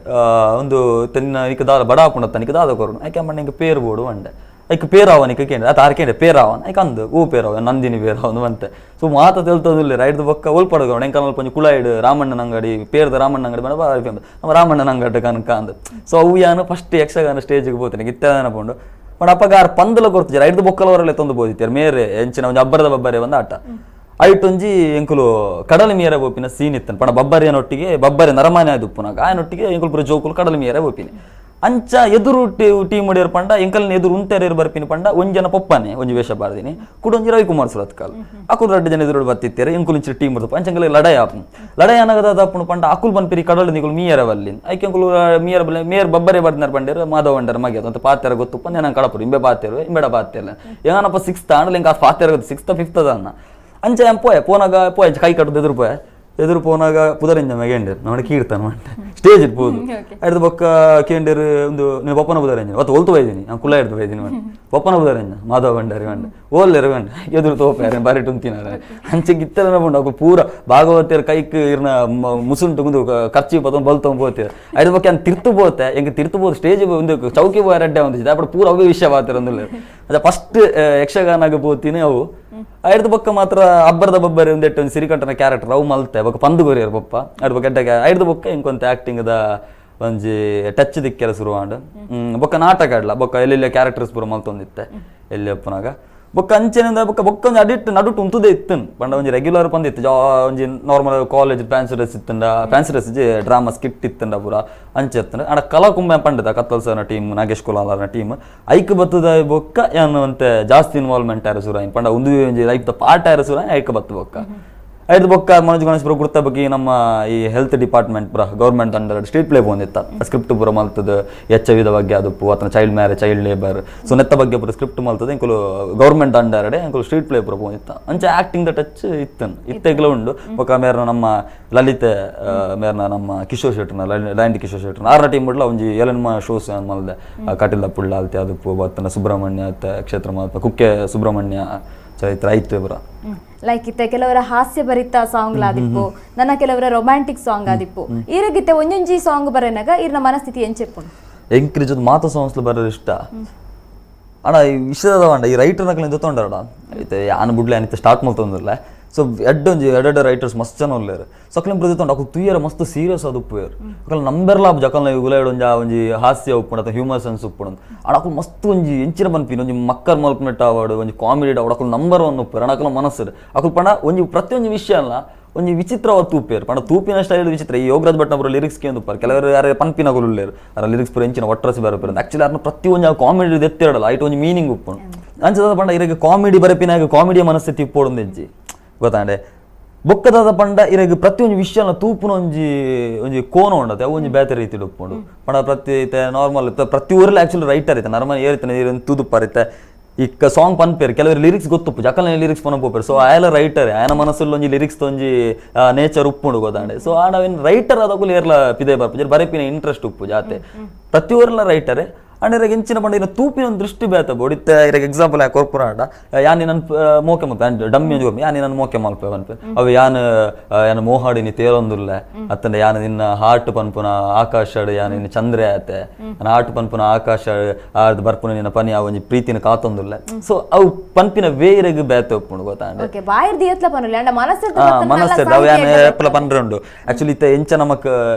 ಒಂದು ತೆನ್ನ ಇಕ ದಾದ ಬಡ ಹಾಪುಂಡ ತನಿಕ ದಾದ ಕೊರಡು ಐಕೆ ಅಮ್ಮಣ್ಣ ಇಂಕ ಪೇರು ಬೋಡು ಅಂಡೆ ಐಕ್ ಪೇರಾವನಿಕ ಕೇಂದ್ರ ಆತ ಆರ್ ಕೇಂದ್ರ ಪೇರಾವನ್ ಐಕ್ ಅಂದು ಓ ಪೇರಾವ ನಂದಿನಿ ಪೇರಾವನ್ ಅಂತೆ ಸೊ ಮಾತ ತೆಲ್ತದಿಲ್ಲ ರೈಡ್ದ ಬೊಕ್ಕ ಒಲ್ಪಡಗ ಎಂಕಲ್ ಒಂಜಿ ಕುಳಾಯ್ಡ್ ರಾಮಣ್ಣನ ಅಂಗಡಿ ಪೇರ್ದ ರಾಮಣ್ಣ ಅಂಗಡಿ ಬಂಡ ಬಾರಿ ಫೇಮಸ್ ನಮ್ಮ ರಾಮಣ್ಣನ ಅಂಗಡಿ ಕನಕ ಅಂದ್ ಸೊ ಅವು ಯಾನು ಫಸ್ಟ್ ಯಕ್ಷಗಾನ ಸ್ಟೇಜಿಗೆ ಪೋತೇನೆ ಇತ್ತೆ ನೆನಪುಂಡು ಬಟ್ ಅಪ್ಪಗ ಆರ್ ಪಂದಲ ಕೊರ್ತಿಜಾರ್ ಐಡ್ದು ಬೊಕ್ಕಲವರಲ್ಲೇ ತಂದು ಬೋದಿತ್ತಾರೆ ಮೇರೆ ಎಂಚಿನ ಒಂಜಿ ಅಬ್ಬರದ ಬಬ್ಬರೆ ಬಂದ ಆಟ ಐಟೊಂಜಿ ಎಂಕುಲು ಕಡಲ ಮೀರ ಬೋಪಿನ ಸೀನ್ ಇತ್ತನ್ ಪಣ ಬಬ್ಬರಿಯನೊಟ್ಟಿಗೆ ಬಬ್ಬರಿ ನರಮಾನೆ ಆದುಪ್ಪುನಾಗ ಆಯನೊಟ್ಟಿಗೆ ಎಂಕುಲು ಪೂರ ಜೋಕುಲು ಕಡಲ ಮೀರ ಬೋಪಿನಿ ಅಂಚ ಎದುರು ಟೀಮ್ ಹೊಡಿಯರ್ ಪಂಡ ಎಂಕಲ್ನ ಎದುರು ಉಂತೆರೇರು ಬರ್ಪಿನ ಪಂಡ ಒಂಜಿ ಜನ ಪೊಪ್ಪನೆ ಒಂಜಿ ವೇಷ ಬಾರ್ದಿನಿ ಕುಡೊಂಜಿ ರವಿಕುಮಾರ್ ಸುರತ್ಕಲ್ ಅಕುಲು ರಡ್ಡು ಜನ ಎದುರು ಬತ್ತಿತ್ತಾರೆ ಎಂಕುಲು ಇಂಚಿ ಟೀಮ್ ಬರ್ತಪ್ಪ ಅಂಚ ಎಂಕಲ್ ಲಡಾಯಿ ಆಪು ಲಡಾಯಿ ಅನಗದ ಆಪುನು ಪಂಡ ಅಕುಲ್ ಬನ್ಪಿರಿ ಕಡಲು ನಿಕುಲು ಮೀಯರ ಬಲ್ಲಿ ಐಕೆ ಎಂಕುಲು ಮೀಯರ ಬಲ್ಲಿ ಮೇಯರ್ ಬಬ್ಬರೇ ಬರ್ದಿನಾರ್ ಪಂಡೇರು ಮಾಧವ ಅಂಡರ್ ಮಗೆ ಅಂತ ಪಾತ್ಯರ ಗೊತ್ತುಪ್ಪ ನಾನು ಕಡಪುರು ಇಂಬೆ ಪಾತ್ಯರು ಇಂಬೇಡ ಪಾತ್ಯಲ್ಲ ಏನಪ್ಪ ಸಿಕ್ಸ್ತ್ ಆಂಡಲ ಎಂಕ ಆ ಪಾತ್ಯರ ಗೊತ್ತು ಸಿಕ್ಸ್ತ ಫಿಫ್ತ್ ಅನ್ನ ಅಂಚ ಎಂ ಪೋಯೆ ಪೋನಾಗ ಪೋಯೆ ಕೈ ಕಟ್ಟುದು ಎದುರು ಪೋಯೆ ಎದುರು ಪೋನಾಗ ಪುದರಿಂಜ ಮೆಗೆಂಡೇರು ನಮ್ಮ ಕೀರ್ತನ ಮಂಟೆ ಸ್ಟೇಜ್ ಇರ್ಬೋದು ಐದು ಬೊಕ್ಕ ಕೇಂಡೇರು ಒಂದು ನೀವು ಪಪ್ಪನ ಪುದರಿಂಜ ಒತ್ತು ಒಲ್ತು ಬೈದೀನಿ ನಾನು ಕುಲ್ಲ ಹಿಡ್ದು ಬೈದೀನಿ ಮಂಡೆ ಪಪ್ಪನ ಪುದರಿಂಜ ಮಾಧವ ಭಂಡಾರಿ ಮಂಡೆ ಓಲ್ಲೇರು ಮಂಡೆ ಎದುರು ತೋಪೆ ಬಾರಿ ಟುಂತಿನಾರೆ ಅಂಚೆ ಗಿತ್ತಲ ಪುಂಡು ಅವು ಪೂರ ಭಾಗವತಿಯರ ಕೈಕ್ ಇರ್ನ ಮುಸುಂಟು ಮುಂದು ಖರ್ಚು ಪತ್ತೊಂದು ಬಲ್ ತೊಗೊಂಡು ಐದು ಬೊಕ್ಕ ನಾನು ತಿರ್ತು ಪೋತೆ ಎಂಗೆ ತಿರ್ತು ಪೋದು ಸ್ಟೇಜ್ ಒಂದು ಚೌಕಿ ಪೋಯ ರೆಡ್ಡೆ ಒಂದು ಅప్పుడు ಪೂರ ಅವೇ ವಿಷಯ ಬಾತಿರ ಅದೇ ಫಸ್ಟ್ ಯಕ್ಷಗಾನಾಗ ಪೋತೀನಿ ಅವು ಐದು ಬೊಕ್ಕ ಮಾತ್ರ ಅಬ್ಬರದ ಬಬ್ಬರಿ ಒಂದೆಟ್ಟು ಒಂದು ಸಿರಿಕಂಠನ ಕ್ಯಾರೆಕ್ಟರ್ ಅವು ಮಲ್ತೆ ಬೊಕ್ಕ ಪಂದು ಕೊರಿಯರ್ ಪಪ್ಪ ಐದು ಬೊಕ್ಕ ಎಡ್ಡೆ ಐದು ಬೊಕ್ಕ ಇಂಕೊಂತ ಆ್ಯಕ್ಟಿಂಗ್ದ ಒಂಜಿ ಟಚ್ ದಿಕ್ಕೆಲ್ಲ ಶುರು ಆಂಡ್ ಬೊಕ್ಕ ನಾಟಕ ಆಡ್ಲ ಬೊಕ್ಕ ಎಲ್ಲೆಲ್ಲ ಕ್ಯಾರೆಕ್ಟರ್ಸ್ ಪೂರ ಮಲ್ತೊಂದಿತ್ತೆ ಎಲ್ಲಿ ಅಪ್ಪನಾಗ ಬೊಕ್ಕ ಅಂಚೆನಿಂದ ಬೊಕ್ಕ ಬೊಕ್ಕ ಒಂಜಿ ಅಡಿಟ್ಟು ನಡುಟು ಉಂತುದೇ ಇತ್ತು ಪಂಡ ಒಂಜಿ ರೆಗ್ಯುಲರ್ ಪಂದಿತ್ತು ಜಾ ಒಂಜಿ normal college fancy dress ಇತ್ತಂಡ fancy dress drama skit ಇತ್ತಂಡ ಪೂರ ಅಂಚೆ ಇತ್ತಂಡ ಅಂಡ ಕಲಾಕುಂಬ ಪಂಡದ ಕತ್ತಲ್ ಸರ್ನ ಟೀಮ್ ನಾಗೇಶ್ ಕುಲಾಲರ್ನ ಟೀಮ್ ಐಕ್ ಬತ್ತದ ಬೊಕ್ಕ ಏನು ಅಂತೆ ಜಾಸ್ತಿ ಇನ್ವಾಲ್ವ್ಮೆಂಟ್ ಆರ ಸುರ ಪಂಡ ಒಂದು ಒಂಜಿ ಲೈಫ್ ದ ಪಾರ್ಟ್ ಆರ ಸುರ ಐಕ್ ಬತ್ತು ಬೊಕ್ಕ ಐದು ಬೊಕ್ಕ ಮನೋಜ್ ಗಣೇಶ್ ಪುರ ಗುರ್ತ ಬಗ್ಗೆ ನಮ್ಮ ಈ ಹೆಲ್ತ್ ಡಿಪಾರ್ಟ್ಮೆಂಟ್ ಪುರ government under street play ಬಂದಿತ್ತ script ಪೂರ ಮಲ್ತದ ಎಚ್ I ವಿದ ಬಗ್ಗೆ ಅದು ಅಥವಾ child marriage child labour so ನೆತ್ತ ಬಗ್ಗೆ ಪೂರ ಸ್ಕ್ರಿಪ್ಟ್ ಮಲ್ತದ ಇಂಕುಲು ಗೌರ್ಮೆಂಟ್ ಅಂಡರ್ ಇಂಕುಲು ಸ್ಟ್ರೀಟ್ ಪ್ಲೇ ಪೂರ ಬಂದಿತ್ತ ಅಂಚೆ acting the touch ಇತ್ತನ್ ಇತ್ತೆಗ್ಲ ಉಂಡು ಬೊಕ್ಕ ಮೇರ್ನ ನಮ್ಮ ಲಲಿತ ಮೇರ್ನ ನಮ್ಮ ಕಿಶೋರ್ ಶೆಟ್ಟರ್ನ ಲೈಂಡ್ ಕಿಶೋರ್ ಶೆಟ್ಟರ್ನ ಆರ್ನ ಟೀಮ್ ಬಿಡ್ಲ ಒಂಜಿ ಏಳೆನ್ಮ ಶೋಸ್ ಮಲ್ದೆ ಕಟಿಲ ಪುಳ್ಳ ಅಲ್ತೆ ಅದು ಬತ್ತನ ಸುಬ್ರಹ್ಮಣ್ಯ ಕ್ಷೇತ್ರ ಮಲ್ಪ ಕುಕ್ಕೆ ಸುಬ್ರಹ್ಮಣ್ಯ ಚರಿತ್ರ ಐತೆ ಪೂರ ಲೈಕ್ ಇತ್ತೆ ಕೆಲವರ ಹಾಸ್ಯ ಭರಿತ ಸಾಂಗ್ ಲಾದಿಪ್ಪು ನನ್ನ ಕೆಲವರ ರೊಮ್ಯಾಂಟಿಕ್ ಸಾಂಗ್ ಆದಿಪ್ಪು ಈರಗಿತ್ತೆ ಒಂಜೊಂಜಿ ಸಾಂಗ್ ಬರೆನಾಗ ಇರ್ನ ಮನಸ್ಥಿತಿ ಎಂಚೆಪ್ಪು ಎಂಕ್ರಿಜ್ ಮಾತ ಸಾಂಗ್ಸ್ ಬರೋದು ಇಷ್ಟ ಅಣ್ಣ ಈ ವಿಷಯದ ಅಂಡ ಈ ರೈಟರ್ ನಕಲಿಂದ ತೊಗೊಂಡಾರಡ ಐತೆ ಯಾನ್ ಬುಡ್ಲೆ ಅನಿತ ಸ್ಟಾರ್ಟ್ ಮಲ್ತೊಂದಿಲ್ಲ ಸೊ ಎಡ್ಡೊಂಜಿ ಎರಡೆರಡು ರೈಟರ್ಸ್ ಮಸ್ತ್ ಜನ ಉಲ್ಲೇರು ಸಕಲಿನ ಪ್ರತಿ ತೊಂಡು ಅಕು ತುಯ್ಯರ ಮಸ್ತ್ ಸೀರಿಯಸ್ ಅದು ಉಪ್ಪುಯರು ಅಕಲ್ ನಂಬೆರ್ಲ ಜಕಲ್ನ ಗುಲಾಯ್ಡ್ ಒಂಜಿ ಒಂಜಿ ಹಾಸ್ಯ ಉಪ್ಪುಂಡು ಅಥವಾ ಹ್ಯೂಮರ್ ಸೆನ್ಸ್ ಉಪ್ಪುಂಡು ಅಣ್ಣ ಅಕುಲು ಮಸ್ತ್ ಒಂಜಿ ಎಂಚಿನ ಪನ್ಪಿನ ಒಂಜಿ ಮಕ್ಕರ್ ಮಲ್ಪನೆಟ್ ಆವಾಡು ಒಂಜಿ ಕಾಮಿಡಿ ಆವಾಡು ಅಕುಲು ನಂಬರ್ ಒನ್ ಉಪ್ಪುರು ಅಣ್ಣ ಅಕಲ ಮನಸ್ಸು ಅಕುಲು ಪಂಡ ಒಂಜಿ ಪ್ರತಿಯೊಂಜಿ ವಿಷಯ ಅಲ್ಲ ಒಂಜಿ ವಿಚಿತ್ರವಾದ ತೂಪೇರು ಪಂಡ ತೂಪಿನ ಸ್ಟೈಲ್ ವಿಚಿತ್ರ ಈ ಯೋಗರಾಜ್ ಭಟ್ನಪುರ ಲಿರಿಕ್ಸ್ ಕೇಂದುಪ್ಪಾರು ಕೆಲವರು ಯಾರು ಪನ್ಪಿನಗುಲು ಉಲ್ಲೇರು ಅರ ಲಿರಿಕ್ಸ್ ಪೂರ ಎಂಚಿನ ಒಟ್ಟರಸಿ ಬರಪೇರು ಆಕ್ಚುಲಿ ಅರ್ನ ಪ್ರತಿಯೊಂಜಿ ಕಾಮಿಡಿ ಎತ್ತಿರಡಲ್ಲ ಐಟ್ ಒಂಜಿ ಮೀನಿಂಗ್ ಉಪ್ಪುಂಡು ಅಂಚದ ಪಂಡ ಇರಗೆ ಕಾಮಿಡಿ ಬರಪಿನಾಗ ಕಾಮಿಡಿಯ ಮನಸ್ಥಿತಿ ಇಪ್ಪೋಡೊಂದು ಹೆಜ್ಜಿ ಗೊತ್ತಾಂಡೆ ಬೊಕ್ಕದಾದ ಪಂಡ ಇರಗೆ ಪ್ರತಿಯೊಂಜಿ ವಿಷಯನ ತೂಪುನ ಒಂಜಿ ಒಂಜಿ ಕೋನ ಉಂಡತೆ ಅವು ಒಂಜಿ ಬೇತೆ ರೀತಿ ಉಪ್ಪುಂಡು ಪಂಡ ಪ್ರತಿ ನಾರ್ಮಲ್ ಪ್ರತಿ ಊರಲ್ಲಿ ಆಕ್ಚುಲಿ ರೈಟರ್ ಐತೆ ನರ್ಮಲ್ ಏರಿತನೆ ತೂದುಪ್ಪಾರಿತೆ ಈ ಸಾಂಗ್ ಪನ್ಪೇರು ಕೆಲವರು ಲಿರಿಕ್ಸ್ ಗೊತ್ತುಪ್ಪು ಜಕಲ್ನ ಲಿರಿಕ್ಸ್ ಪನ ಪೋಪೇರು ಸೊ ಆಯಲ ರೈಟರ್ ಆಯನ ಮನಸ್ಸಲ್ಲಿ ಒಂಜಿ ಲಿರಿಕ್ಸ್ ಒಂಜಿ ನೇಚರ್ ಉಪ್ಪುಂಡು ಗೊತ್ತಾಂಡೆ ಸೊ ಆ ನಾವೇನು ರೈಟರ್ ಆದಕ್ಕೂ ಏರ್ಲ ಪಿದೆ ಬರ್ಪು ಬರೆಪಿನ ಇಂಟ್ರೆಸ್ಟ್ ಉಪ್ಪು ಜಾತೆ ಪ್ರತಿ ಊರೆಲ್ಲ ರೈಟರೇ ಅಂಡ್ ಇರಗೆ ಎಂಚಿನ ಪಂಡ ಇನ್ನ ತೂಪಿನ ಒಂದು ದೃಷ್ಟಿ ಬೇತ ಬೋಡಿತ್ತೆ ಇರಗೆ ಎಕ್ಸಾಂಪಲ್ ಯಾಕೆ ಕೊರ್ಪುರ ಆಡ ಯಾನಿ ನನ್ನ ಮೋಕೆ ಮಲ್ಪ ಡಮ್ಮಿ ಒಂಜಿ ಯಾನಿ ನನ್ನ ಮೋಕೆ ಮಲ್ಪೆ ಪನ್ಪೆ ಅವು ಯಾನ್ ಯಾನ್ ಮೋಹಾಡಿನಿ ತೇಲೊಂದುಲ್ಲ ಅತ್ತಂಡ ಯಾನ್ ನಿನ್ನ ಹಾರ್ಟ್ ಪನ್ಪುನ ಆಕಾಶಡ್ ಯಾನ್ ನಿನ್ನ ಚಂದ್ರೆ ಆತೆ ನನ್ನ ಹಾರ್ಟ್ ಪನ್ಪುನ ಆಕಾಶ ಆರ್ದ್ ಬರ್ಪುನ ನಿನ್ನ ಪನಿ ಆ ಒಂಜಿ ಪ್ರೀತಿನ ಕಾತೊಂದುಲ್ಲ ಸೊ ಅವು ಪನ್ಪಿನ ವೇರೆಗ್ ಬೇತೆ ಒಪ್ಪುಂಡು ಗೊತ್ತಾಂಡೆ ಮನಸ್ಸು ಅವು ಯಾನ್ ಎಪ್ಪಲ ಪನ್ರೆ ಉಂಡು ಆಕ್ಚುಲಿ ಇತ್ತ ಎಂಚ ನಮಕ್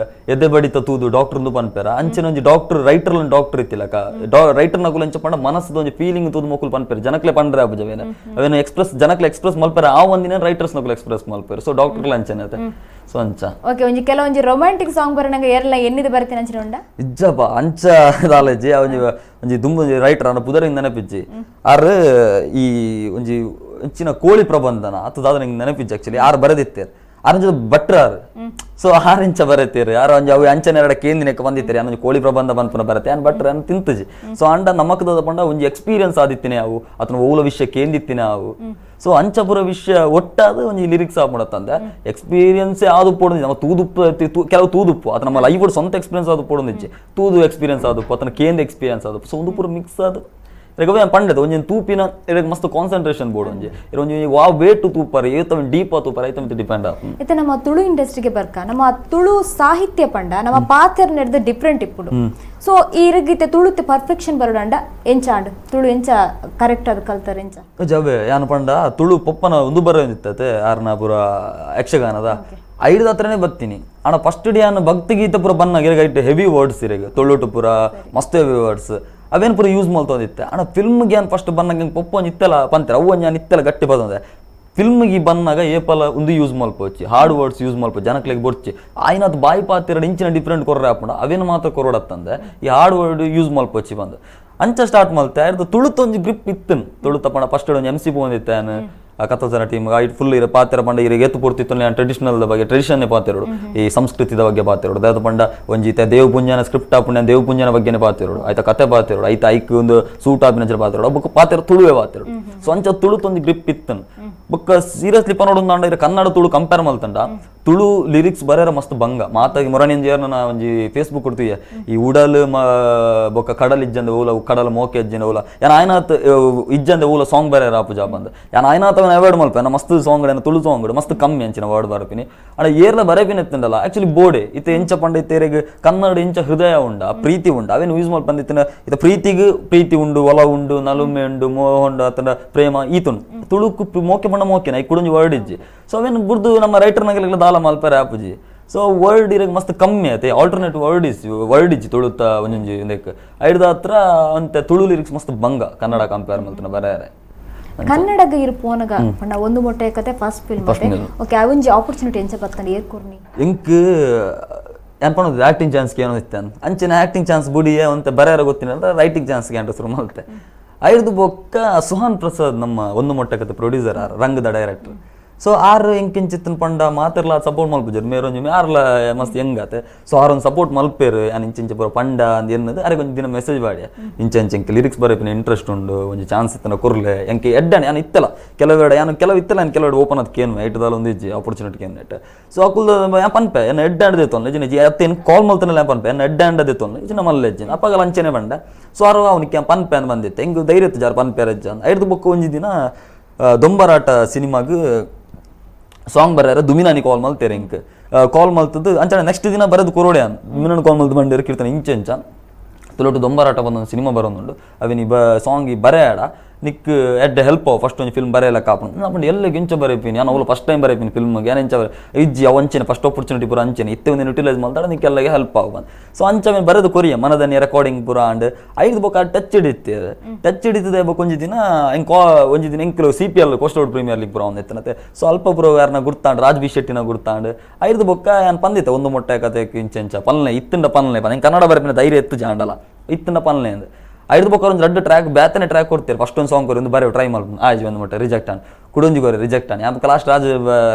ಎದೆ ಬಡಿತ ತೂದು ಡಾಕ್ಟರ್ ಪನ್ಪೇರ ಅಂಚಿನ ಒಂಜಿ doctor writer doctor ಇತ್ತಿಲ್ಲ ಪನ್ಪಿಲಕ ರೈಟರ್ ನಕುಲು ಎಂಚ ಪಂಡ ಮನಸ್ಸದ ಒಂಜಿ ಫೀಲಿಂಗ್ ತೂದು ಮೊಕುಲು ಪನ್ಪೆರ್ ಜನಕ್ಲೆ ಪಂಡ್ರೆ ಆಪುಜ ಅವೇನ ಅವೇನ ಎಕ್ಸ್ಪ್ರೆಸ್ ಜನಕ್ಲೆ ಎಕ್ಸ್ಪ್ರೆಸ್ ಮಲ್ಪೆರೆ ಆ ಒಂದಿನ ರೈಟರ್ಸ್ ನಕುಲು ಎಕ್ಸ್ಪ್ರೆಸ್ ಮಲ್ಪೆರ್ ಸೊ ಡಾಕ್ಟರ್ ಅಂಚನೆ ಅತೆ ಸೊ ಅಂಚ ಓಕೆ ಒಂಜಿ ಕೆಲವೊಂಜಿ ರೊಮ್ಯಾಂಟಿಕ್ ಸಾಂಗ್ ಬರನಗ ಏರ್ಲ ಎನ್ನಿದ ಬರ್ತೀನಿ ಅಂಚಿನ ಉಂಡ ಇಜ್ಜಪ್ಪ ಅಂಚ ದಾಲೇಜಿ ಒಂಜಿ ಒಂಜಿ ದುಂಬು ಒಂಜಿ ರೈಟರ್ ಅನ್ನ ಪುದರಿಂದ ನೆನಪಿಜ್ಜಿ ಆರ್ ಈ ಒಂಜಿ ಇಂಚಿನ ಕೋಳಿ ಪ್ರಬಂಧನ ಅತ್ತ ದಾದ ನಂಗೆ ನೆನಪಿಜ್ಜಿ ಆಕ್ಚುಲಿ ಆರ್ ಬರೆದಿತ್ತೇರ್ ಆರ್ ಅಂಚ ಭಟ್ರ ಆರ್ ಸೊ ಆರ್ ಇಂಚ ಬರೆತೀರಿ ಆರ್ ಒಂಜಿ ಅವು ಅಂಚನೆ ಎರಡ ಕೇಂದಿನಕ್ಕೆ ಬಂದಿತ್ತೀರಿ ಒಂಜಿ ಕೋಳಿ ಪ್ರಬಂಧ ಬಂದ್ಪುನ ಬರತ್ತೆ ಅನ್ ಭಟ್ರ ಅನ್ ತಿಂತಜಿ ಸೊ ಅಂಡ ನಮಕದ ಪಂಡ ಒಂಜಿ ಎಕ್ಸ್ಪೀರಿಯನ್ಸ್ ಆದಿತ್ತಿನೇ ಅವು ಅತನ ಓಲ ವಿಷಯ ಕೇಂದಿತ್ತಿನ ಅವು ಸೊ ಅಂಚಪುರ ವಿಷಯ ಒಟ್ಟಾದ ಒಂಜಿ ಲಿರಿಕ್ಸ್ ಆಪುಣತ್ತಂದೆ ಎಕ್ಸ್ಪೀರಿಯನ್ಸ್ ಆದು ಪೋಡು ನಮ್ಮ ತೂದುಪ್ಪು ಕೆಲವು ತೂದುಪ್ಪು ಅತ ನಮ್ಮ ಲೈಫ್ ಸ್ವಂತ ಎಕ್ಸ್ಪೀರಿಯನ್ಸ್ ಆದು ಪೋಡೊಂದಿಜ್ಜಿ ತೂದು ಎಕ್ಸ್ಪೀರಿಯನ್ಸ್ ಆದುಪ್ಪು ಅತನ ಕೇಂದ್ರ ಎಕ್ಸ್ಪೀರಿಯನ್ಸ್ ಆದುಪ್ಪು ಸೊ ಒಂದು ಪೂರ ಮಿಕ್ಸ್ ಆದ ಇರಗವೇ ಪಂಡದ ಒಂಜಿ ತೂಪಿನ ಇರಗ ಮಸ್ತ್ ಕಾನ್ಸಂಟ್ರೇಷನ್ ಬೋರ್ಡ್ ಒಂಜಿ ಒಂಜಿ ವಾ ವೇಟ್ ತೂಪರ್ ಏತ ಡೀಪ್ ತೂಪರ್ ಐತ ಡಿಪೆಂಡ್ ಆಪು. ಇತ್ತೆ ನಮ್ಮ ತುಳು ಇಂಡಸ್ಟ್ರಿಗೆ ಬರ್ಕ ನಮ್ಮ ತುಳು ಸಾಹಿತ್ಯ ಪಂಡ ನಮ್ಮ ಪಾತ್ರ ನಡೆದ ಡಿಫ್ರೆಂಟ್ ಇಪ್ಪುಡು ಸೊ ಈ ತುಳುತ್ತೆ ಪರ್ಫೆಕ್ಷನ್ ಬರೋಡಂಡ ಎಂಚ ಆಂಡ್ ತುಳು ಎಂಚ ಕರೆಕ್ಟ್ ಆದ ಕಲ್ತಾರೆ ಎಂಚ ಜವೆ ಯಾನು ಪಂಡ ತುಳು ಪೊಪ್ಪನ ಒಂದು ಬರೋದಿತ್ತತೆ ಆರ್ನ ಪೂರ ಯಕ್ಷಗಾನದ ಐದು ಹತ್ರನೇ ಬರ್ತೀನಿ ಅಣ್ಣ ಫಸ್ಟ್ ಡೇ ಅನ್ನ ಭಕ್ತಿ ಗೀತೆ ಪೂರ ಬನ್ನಾಗ ಇರಗ ಹೆವಿ ವರ್ಡ್ಸ್ ಇರಗ ತುಳುಟು ಪೂರ ಮಸ್ತ್ ಹೆವಿ ವರ್ಡ್ಸ್ ಅವೇನು ಪೂರ ಯೂಸ್ ಮಲ್ತೊಂದಿತ್ತೆ ಅಣ್ಣ ಫಿಲ್ಮ್ಗೆ ಏನು ಫಸ್ಟ್ ಬಂದಾಗ ಹಿಂಗೆ ಪೊಪ್ಪ ಒಂಜಿ ಇತ್ತೆಲ್ಲ ಪಂತಾರೆ ಅವು ಒಂಜಿ ಇತ್ತೆಲ್ಲ ಗಟ್ಟಿ ಬಂದಂದೆ ಫಿಲ್ಮ್ಗೆ ಬಂದಾಗ ಏಪಲ ಒಂದು ಯೂಸ್ ಮಲ್ಪೊಚ್ಚಿ hard words use ಮಲ್ಪ ಜನಕ್ಲೆಗ್ ಬೊಡ್ಚಿ ಆಯ್ನದು ಬಾಯಿ ಪಾತಿರ ಇಂಚಿನ ಡಿಫ್ರೆಂಟ್ ಕೊರ್ರೆ ಆಪುಂಡ ಅವೇನು ಮಾತ್ರ ಕೊರಡತ್ತಂದೆ ಈ hard word use ಮಲ್ಪೊಚ್ಚಿ ಬಂದು ಅಂಚ ಸ್ಟಾರ್ಟ್ ಮಲ್ತೆ ಅರ್ಧ ತುಳುತ ಒಂಜಿ ಗ್ರಿಪ್ ಇತ್ತು ತುಳುತ ಪಂಡ ಫಸ್ಟ್ ಒಂಜಿ ಎಮ್ ಸಿ ಪೋಂದಿತ್ತೆ ಕಥೋಸನ ಟೀಮ್ ಐಟ್ ಫುಲ್ ಇರೋ ಪಾತ್ರ ಪಂಡ ಇರ ಎತ್ತು ಪೂರ್ತಿತ್ತು ಟ್ರೆಡಿಷನಲ್ ಬಗ್ಗೆ ಟ್ರೆಡಿಷನ್ ಪಾತಿರೋಡು ಈ ಸಂಸ್ಕೃತಿದ ಬಗ್ಗೆ ಪಾತಿರೋಡು ದಾದ ಪಂಡ ಒಂಜಿ ದೇವ ಪುಂಜನ ಸ್ಕ್ರಿಪ್ಟ್ ಆಪುಂಡ ದೇವ ಪುಂಜನ ಬಗ್ಗೆನೇ ಪಾತಿರೋಡು ಆಯ್ತಾ ಕತೆ ಪಾತಿರೋಡು ಆಯ್ತಾ ಐಕ್ ಒಂದು ಸೂಟ್ ಆಪಿನ ಪಾತಿರೋಡು ಬೊಕ್ಕ ಪಾತಿರ ತುಳುವೆ ಪಾತಿರೋಡು ಸೊ ಅಂಚ ತುಳುತ ಒಂಜಿ ಗ್ರಿಪ್ ಇತ್ತನ್ ಬೊಕ್ಕ ಸೀರಿಯಸ್ಲಿ ಪನೋಡು ಇರ ಕನ್ನಡ ತುಳು ಕಂಪೇರ್ ಮಲ್ತಂಡ ತುಳು ಲಿರಿಕ್ಸ್ ಬರೇರ ಮಸ್ತ್ ಬಂಗ ಮಾತಾಗಿ ಮೊರಣಿಂಜಿಯರ್ ನನ್ನ ಒಂಜಿ ಫೇಸ್ಬುಕ್ ಕೊಡ್ತೀಯ ಈ ಉಡಲ್ ಬೊಕ್ಕ ಕಡಲ್ ಇಜ್ಜಂದ ಓಲ ಕಡಲ್ ಮೋಕೆ ಇಜ್ಜಂದ ಓಲ ಯಾನ್ ಆಯ್ನಾತ್ ಇಜ್ಜಂದ ಓಲ ಸಾಂಗ್ ಬರೇರ ಆಪು ಜಾಬ್ ಅಂದ ಯಾನ್ ಆಯ್ನಾತ್ ಅವನ ಅವಾಯ್ಡ್ ಮಲ್ಪ ಮಸ್ತ್ ಸಾಂಗ್ ತುಳು ಸಾಂಗ್ ಮಸ್ತ್ ಕಮ್ಮಿ ಅಂಚಿನ ವರ್ಡ್ ಬರಪಿನಿ ಅಣ್ಣ ಏರ್ಲ ಬರೇಪಿನ ಎತ್ತಂಡಲ್ಲ ಆಕ್ಚುಲಿ ಬೋಡೆ ಇತ್ತೆ ಎಂಚ ಪಂಡ ಇತ್ತೇರೆಗ್ ಕನ್ನಡ ಎಂಚ ಹೃದಯ ಉಂಡ ಪ್ರೀತಿ ಉಂಡ ಅವೇನು ಯೂಸ್ ಮಲ್ಪ ಇತ್ತಿನ ಇತ್ತ ಪ್ರೀತಿಗೆ ಪ್ರೀತಿ ಉಂಡು ಒಲ ಉಂಡು ನಲುಮೆ ಉಂಡು ಮೋಹ ಉಂಡು ಅತನ ಪ್ರೇಮ ಈತುಂಡು ತುಳುಕು ಮೋಕೆ ಪಂಡ ಮೋಕೆನ ಈ ಕುಡೊಂಜಿ ವರ್ಡ್ ಇಜ್ಜಿ ಸೊ ಅವೇನು ಬುಡ್ದು ನಮ್ಮ ರೈಟರ್ನಾಗೆಲ್ಲ ದಾಲ ಮಲ್ಪರೆ ಆಪುಜಿ ಸೊ ವರ್ಡ್ ಇರಗ ಮಸ್ತ್ ಕಮ್ಮಿ ಆಯ್ತು alternate word is word ಇಜ್ಜಿ ತುಳುತ ಒಂಜೊಂಜಿ ಒಂದಕ್ಕೆ ಐಡ್ದ ಹತ್ರ ಅಂತ ತುಳು ಲಿರಿಕ್ಸ್ ಮಸ್ತ್ ಬಂಗ ಕನ್ನಡ ಕಂಪೇರ್ ಮಲ್ತನ ಬರೇರೆ ಕನ್ನಡಗ ಇರು ಪೋನಗ ಪಂಡ ಒಂದು ಮೊಟ್ಟೆ ಕತೆ first film okay ಆ ಒಂಜಿ ಆಪರ್ಚುನಿಟಿ ಎಂಚ ಬತ್ತಂಡ ಏರ್ ಕೊರ್ನಿ ಎಂಕ್ ಏನ್ ಪನ್ನೋದು ಆಕ್ಟಿಂಗ್ ಚಾನ್ಸ್ ಏನೋ ಇತ್ತಾನ ಅಂಚಿನ ಆಕ್ಟಿಂಗ್ ಚಾನ್ಸ್ ಬುಡಿಯೇ ಅಂತ ಬರೇರ ಗೊತ್ತಿನ ಅಂತ ರೈಟಿಂಗ್ ಚಾನ್ಸ್ ಅಂತ ಶುರು ಮಲ್ತೆ ಐದು ಬೊಕ್ಕ ಸುಹಾನ್ ಪ್ರಸಾದ್ ನಮ್ಮ ಒಂದು ಮೊಟ್ಟೆ ಕತೆ ಪ್ರೊಡ್ಯೂಸರ್ ಆರ್ ರಂಗದ director so R ಎಂಕಿಂಚಿತ್ತನ್ ಪಂಡ ಮಾತಿರ್ಲ ಸಪೋರ್ಟ್ ಮಲ್ಪುಜರ್ ಮೇರೊಂಜಿ ಆರ್ಲ ಮಸ್ತ್ ಹೆಂಗಾತೆ ಸೊ ಆರ್ ಒಂದು ಸಪೋರ್ಟ್ ಮಲ್ಪೇರು ಯಾನ್ ಇಂಚಿಂಚ ಪೂರ ಪಂಡ ಅಂದ್ ಎನ್ನದು ಅರೆ ಒಂಜಿ ದಿನ ಮೆಸೇಜ್ ಮಾಡಿ ಇಂಚ ಇಂಚ ಎಂಕ್ ಲಿರಿಕ್ಸ್ ಬರೆಪಿನ ಇಂಟ್ರೆಸ್ಟ್ ಉಂಡು ಒಂಜಿ ಚಾನ್ಸ್ ಇತ್ತನ ಕೊರ್ಲೆ ಎಂಕ್ ಎಡ್ಡಾನೆ ಯಾನ್ ಇತ್ತಲ್ಲ ಕೆಲವೆರಡು ಯಾನು ಕೆಲವು ಇತ್ತಲ್ಲ ಯಾನ್ ಕೆಲವೆರಡು ಓಪನ್ ಅದಕ್ಕೆ ಏನು ಐಟದಾಲ ಒಂದು ಇಜ್ಜಿ ಆಪರ್ಚುನಿಟಿ ಏನು ನೆಟ್ ಸೊ ಅಕುಲ್ ಯಾನ್ ಪನ್ಪೆ ಎನ್ನ ಎಡ್ಡಾಂಡ್ ದೇತೊಂದು ಇಜ್ಜಿ ಅತ್ತೆ ಏನು ಕಾಲ್ ಮಲ್ತನಲ್ಲ ಯಾನ್ ಪನ್ಪೆ ಎನ್ನ ಎಡ್ಡಾಂಡ ದೇತೊಂದು ಇಜ್ಜಿ ನಮ್ಮಲ್ಲ ಇಜ್ಜಿ ಅಪ್ಪಗಲ ಅಂಚನೆ ಪಂಡ ಸೊ ಆರು ಅವನಿಗೆ ಪನ್ಪೆ ಅಂತ ಬಂದಿತ್ತೆ ಹೆಂಗ್ ಧೈರ್ಯ ಇತ್ತು ಜಾರ್ ಪನ್ಪೆ ರಜ್ಜ ಅಂತ ಐದು ಬೊಕ್ಕ ಒಂಜಿ ದಿನ ದೊಂಬರಾಟ ಸಿನಿಮಾಗ್ ಸಾಂಗ್ ಬರ್ಯಾರ ದುಮಿನಾನಿ ಕಾಲ್ ಮಲ್ತೇರೆ ಇಂಕ್ ಕಾಲ್ ಮಲ್ತದ್ದು ಅಂಚನೆ ನೆಕ್ಸ್ಟ್ ದಿನ ಬರೋದು ಕೊರೋಡೆ ಅನ್ ದುಮಿನಾನಿ ಕಾಲ್ ಮಲ್ತು ಬಂಡೇರು ಕೀರ್ತನೆ ಇಂಚ ಇಂಚ ತುಳುಟು ದೊಂಬರಾಟ ಬಂದೊಂದು ಸಿನಿಮಾ ಬರೋದುಂಡು ಅವಿನಿ ಬ ಸಾಂಗ್ ಈ ಬರೆಯಾಡ ನಿಕ್ ಎಡ್ಡೆ ಹೆಲ್ಪ್ ಅವು ಫಸ್ಟ್ ಒಂದು ಫಿಲ್ಮ್ ಬರೆಯಲ್ಲ ಕಾಪುಂಡು ನಾನು ಎಲ್ಲ ಇಂಚ ಬರೆಪಿನಿ ನಾನು ಅವಳು ಫಸ್ಟ್ ಟೈಮ್ ಬರೆಪಿನಿ ಫಿಲ್ಮ್ಗೆ ಏನು ಇಂಚ ಬರೆ ಇಜ್ಜಿ ಅವು ಅಂಚನೆ ಫಸ್ಟ್ ಆಪರ್ಚುನಿಟಿ ಪೂರ ಅಂಚನೆ ಇತ್ತೆ ಒಂದು ಯುಟಿಲೈಸ್ ಮಾಡ್ತಾಳೆ ನಿಕ್ಕೆಲ್ಲಗೆ ಹೆಲ್ಪ್ ಆವು ಬಂದು ಸೊ ಅಂಚ ಬರೆದು ಕೊರಿಯ ಮನದನ್ನಿ ರೆಕಾರ್ಡಿಂಗ್ ಪೂರ ಅಂಡ್ ಐದು ಬೊಕ್ಕ ಟಚ್ ಹಿಡಿತೇವೆ ಟಚ್ ಹಿಡಿತದೆ ಬೊಕ್ಕ ಒಂಜಿ ದಿನ ಎಂಕ್ ಒಂಜಿ ದಿನ ಎಂಕ್ಲು C P L coastal premier league ಪೂರ ಒಂದು ಎತ್ತನತೆ ಸೊ ಅಲ್ಪ ಪೂರ ಯಾರನ್ನ ಗುರ್ತಾಂಡ್ ರಾಜ್ ಬಿ ಶೆಟ್ಟಿನ ಗುರ್ತಾಂಡ್ ಐದು ಬೊಕ್ಕ ಯಾನ್ ಪಂದಿತ್ತೆ ಒಂದು ಮೊಟ್ಟೆ ಕತೆ ಇಂಚ ಇಂಚ ಪಲ್ನೆ ಇತ್ತಿಂಡ ಪಲ್ನೆ ಪನ್ ಕನ್ನಡ ಬರೆಪಿನ ಧೈರ್ಯ ಎತ್ತು ಜಾಂಡಲ ಇತ್ತಿಂಡ ಪಲ್ನೆ ಅಂದ್ ಐದು ಬೊಕ್ಕ ಒಂದು ರಡ್ಡು ಟ್ರ್ಯಾಕ್ ಬ್ಯಾತನೆ ಟ್ರ್ಯಾಕ್ ಕೊಡ್ತೀರಿ ಫಸ್ಟ್ ಒಂದು ಸಾಂಗ್ ಕೊರಿ ಒಂದು ಬರೋ ಟ್ರೈ ಮಲ್ಪ ಆಯ್ತು ಒಂದು ಮಟ್ಟ ರಿಜೆಕ್ಟ್ ಆನ್ ಕುಡೊಂಜಿ ಕೊರಿ ರಿಜೆಕ್ಟ್ ಆನ್ ಯಾಕೆ ಲಾಸ್ಟ್ ರಾಜ್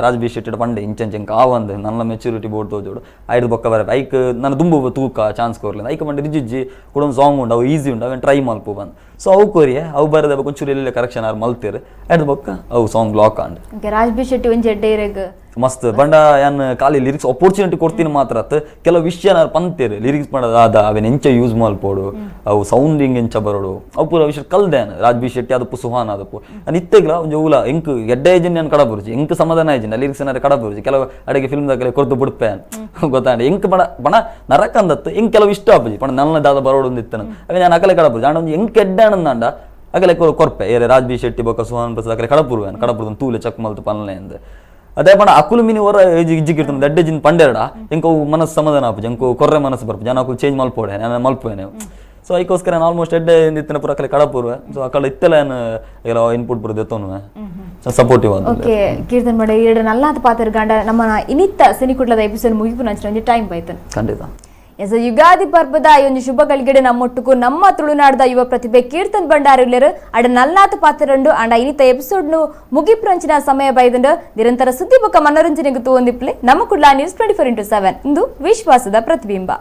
ರಾಜ್ ಬಿ ಶೆಟ್ಟಿ ಪಂಡೆ ಇಂಚ ಇಂಚ ಆವಂದು ನನ್ನ ಮೆಚುರಿಟಿ ಬೋರ್ಡ್ ತೋಜೋಡು ಐದು ಬೊಕ್ಕ ಬರ ಐಕ್ ನನ್ನ ದುಂಬು ತೂಕ ಚಾನ್ಸ್ ಕೊರ್ಲಿಲ್ಲ ಐಕ್ ಬಂಡೆ ರಿಜಿಜ್ಜಿ ಕುಡೊಂದು ಸಾಂಗ್ ಉಂಡು ಅವು ಈಸಿ ಉಂಡು ಅವೇನು ಟ್ರೈ ಮಲ್ಪ ಬಂದು ಸೊ ಅವು ಕೊರಿಯೆ ಅವು ಬರದ ಬೊಕ್ಕ ಒಂಚೂರು ಎಲ್ಲ ಕರೆಕ್ಷನ್ ಆರು ಮಲ್ತೀರಿ ಐದು ಬೊಕ್ಕ ಅವು song lock and Raj B Shetty ಒಂಜಿ ಎಡ್ಡೆ ಇರೆಗ್ ಮಸ್ತ್ ಬಂಡ ಯಾನ್ ಖಾಲಿ ಲಿರಿಕ್ಸ್ ಆಪರ್ಚುನಿಟಿ ಕೊಡ್ತೀನಿ ಮಾತ್ರ ಅತ್ ಕೆಲವು ವಿಷಯ ನಾನು ಪಂತೇರು ಲಿರಿಕ್ಸ್ ಮಾಡೋದು ಅದ ಅವೇನು ಎಂಚ ಯೂಸ್ ಮಲ್ಪೋಡು ಅವು ಸೌಂಡಿಂಗ್ ಎಂಚ ಬರೋಡು ಅವು ಪೂರ ವಿಷಯ ಕಲ್ದೆ ರಾಜ್ ಬಿ ಶೆಟ್ಟಿ ಅದಪ್ಪು ಸುಹಾನ್ ಅದಪ್ಪು ನಾನು ಇತ್ತೆಗ್ಲ ಒಂಜಿ ಉಲ ಎಂಕ್ ಎಡ್ಡೆ ಏಜಿನ ನಾನು ಕಡಬುರ್ಜಿ ಎಂಕ್ ಸಮಾಧಾನ ಆಯ್ಜಿನ ಲಿರಿಕ್ಸ್ ಏನಾರು ಕಡಬುರ್ಜಿ ಕೆಲವು ಅಡಿಗೆ ಫಿಲ್ಮ್ ದಾಖಲೆ ಕೊರ್ದು ಬಿಡ್ಪೆ ಗೊತ್ತಾಂಡ ಎಂಕ್ ಬಣ ಬಣ ನರಕ ಅಂದತ್ತು ಎಂಕ್ ಕೆಲವು ಇಷ್ಟ ಆಪುಜಿ ಪಣ ನನ್ನ ದಾದ ಬರೋಡು ಒಂದು ಇತ್ತನ ಅವೇ ನಾನು ಅಕಲೆ ಕಡಬುರ್ಜಿ ಅಂಡ ಒಂಜಿ ಎಂಕ್ ಎಡ್ಡೆ ಅಂಡ ಅಕಲೆ ಕೊರ್ಪೆ ಏರೆ ರಾಜ್ ಬಿ ಶೆಟ್ಟಿ ಬೊಕ್ಕ ಸುಹಾನ್ ಪ್ರಸಾದ್ ಅಕಲೆ ಕಡಪುರ್ವೆ ಕಡಪುರ್ದು ತೂಲೆ ಚಕ್ ಮಲ್ತು ಪನ್ಲೆ ಅಂದ್ ಅದೇ ಪಂಡ ಅಕುಲು ಮಿನಿ ಹೊರ ಇಜ್ಜಿಗಿರ್ತದೆ ದಡ್ಡೆ ಜಿನ್ ಪಂಡೆರಡ ಎಂಕವು ಮನಸ್ಸು ಸಮಾಧಾನ ಆಪುಜಿ ಎಂಕು ಕೊರ್ರೆ ಮನಸ್ಸು ಬರ್ಪು ಜನ ಅಕುಲು ಚೇಂಜ್ ಮಲ್ಪೋಡೆ ನಾನು ಮಲ್ಪುವೇನೆ. ಸೊ ಐಕೋಸ್ಕರ ನಾನು ಆಲ್ಮೋಸ್ಟ್ ಎಡ್ಡೆ ಇತ್ತಿನ ಪೂರ ಅಕಲೆ ಕಡಪೂರ್ವೆ. ಸೊ ಅಕಲ ಇತ್ತೆಲ್ಲ ಏನು ಎಲ್ಲ ಇನ್ಪುಟ್ ಪೂರ ದೆತ್ತೊನುವೆ, ಸೊ ಸಪೋರ್ಟಿವ್ ಆದ. ಓಕೆ ಕೀರ್ತನ್ ಮಾಡ, ಎರಡು ನಲ್ಲಾದ ಪಾತ್ರ ಗಂಡ ನಮ್ಮ ಇನಿತ್ತ ಸಿನಿಕುಡ್ಲದ ಎಪಿಸೋಡ್ ಮುಗಿಪು ನಂಚಿನ ಒಂಜಿ ಟೈಮ್ ಬೈತನ್. ಖಂಡಿತ. ಎಸ್, ಯುಗಾದಿ ಪರ್ಬದ ಈ ಒಂಜಿ ಶುಭ ಗಳಿಗೆಡೆ ನಮ್ಮೊಟ್ಟುಕು ನಮ್ಮ ತುಳುನಾಡದ ಯುವ ಪ್ರತಿಭೆ ಕೀರ್ತನ್ ಭಂಡಾರಿ ಉಲ್ಲೆರ್. ಅಡ ನಲ್ಲಾತ ಪಾತ್ರಂಡು ಅಂಡ ಇನಿತ ಎಪಿಸೋಡ್ ನು ಮುಗಿಪ್ರಂಚಿನ ಸಮಯ ಬೈದಂಡು. ನಿರಂತರ ಸುದ್ದಿ ಬೊಕ್ಕ ಮನೋರಂಜನೆಗೆ ತೂವೊಂದಿಪ್ಲೆ ನಮ್ಮ ಕುಡ್ಲ ನ್ಯೂಸ್ 24x7. ಇಂದು ವಿಶ್ವಾಸದ ಪ್ರತಿಬಿಂಬ.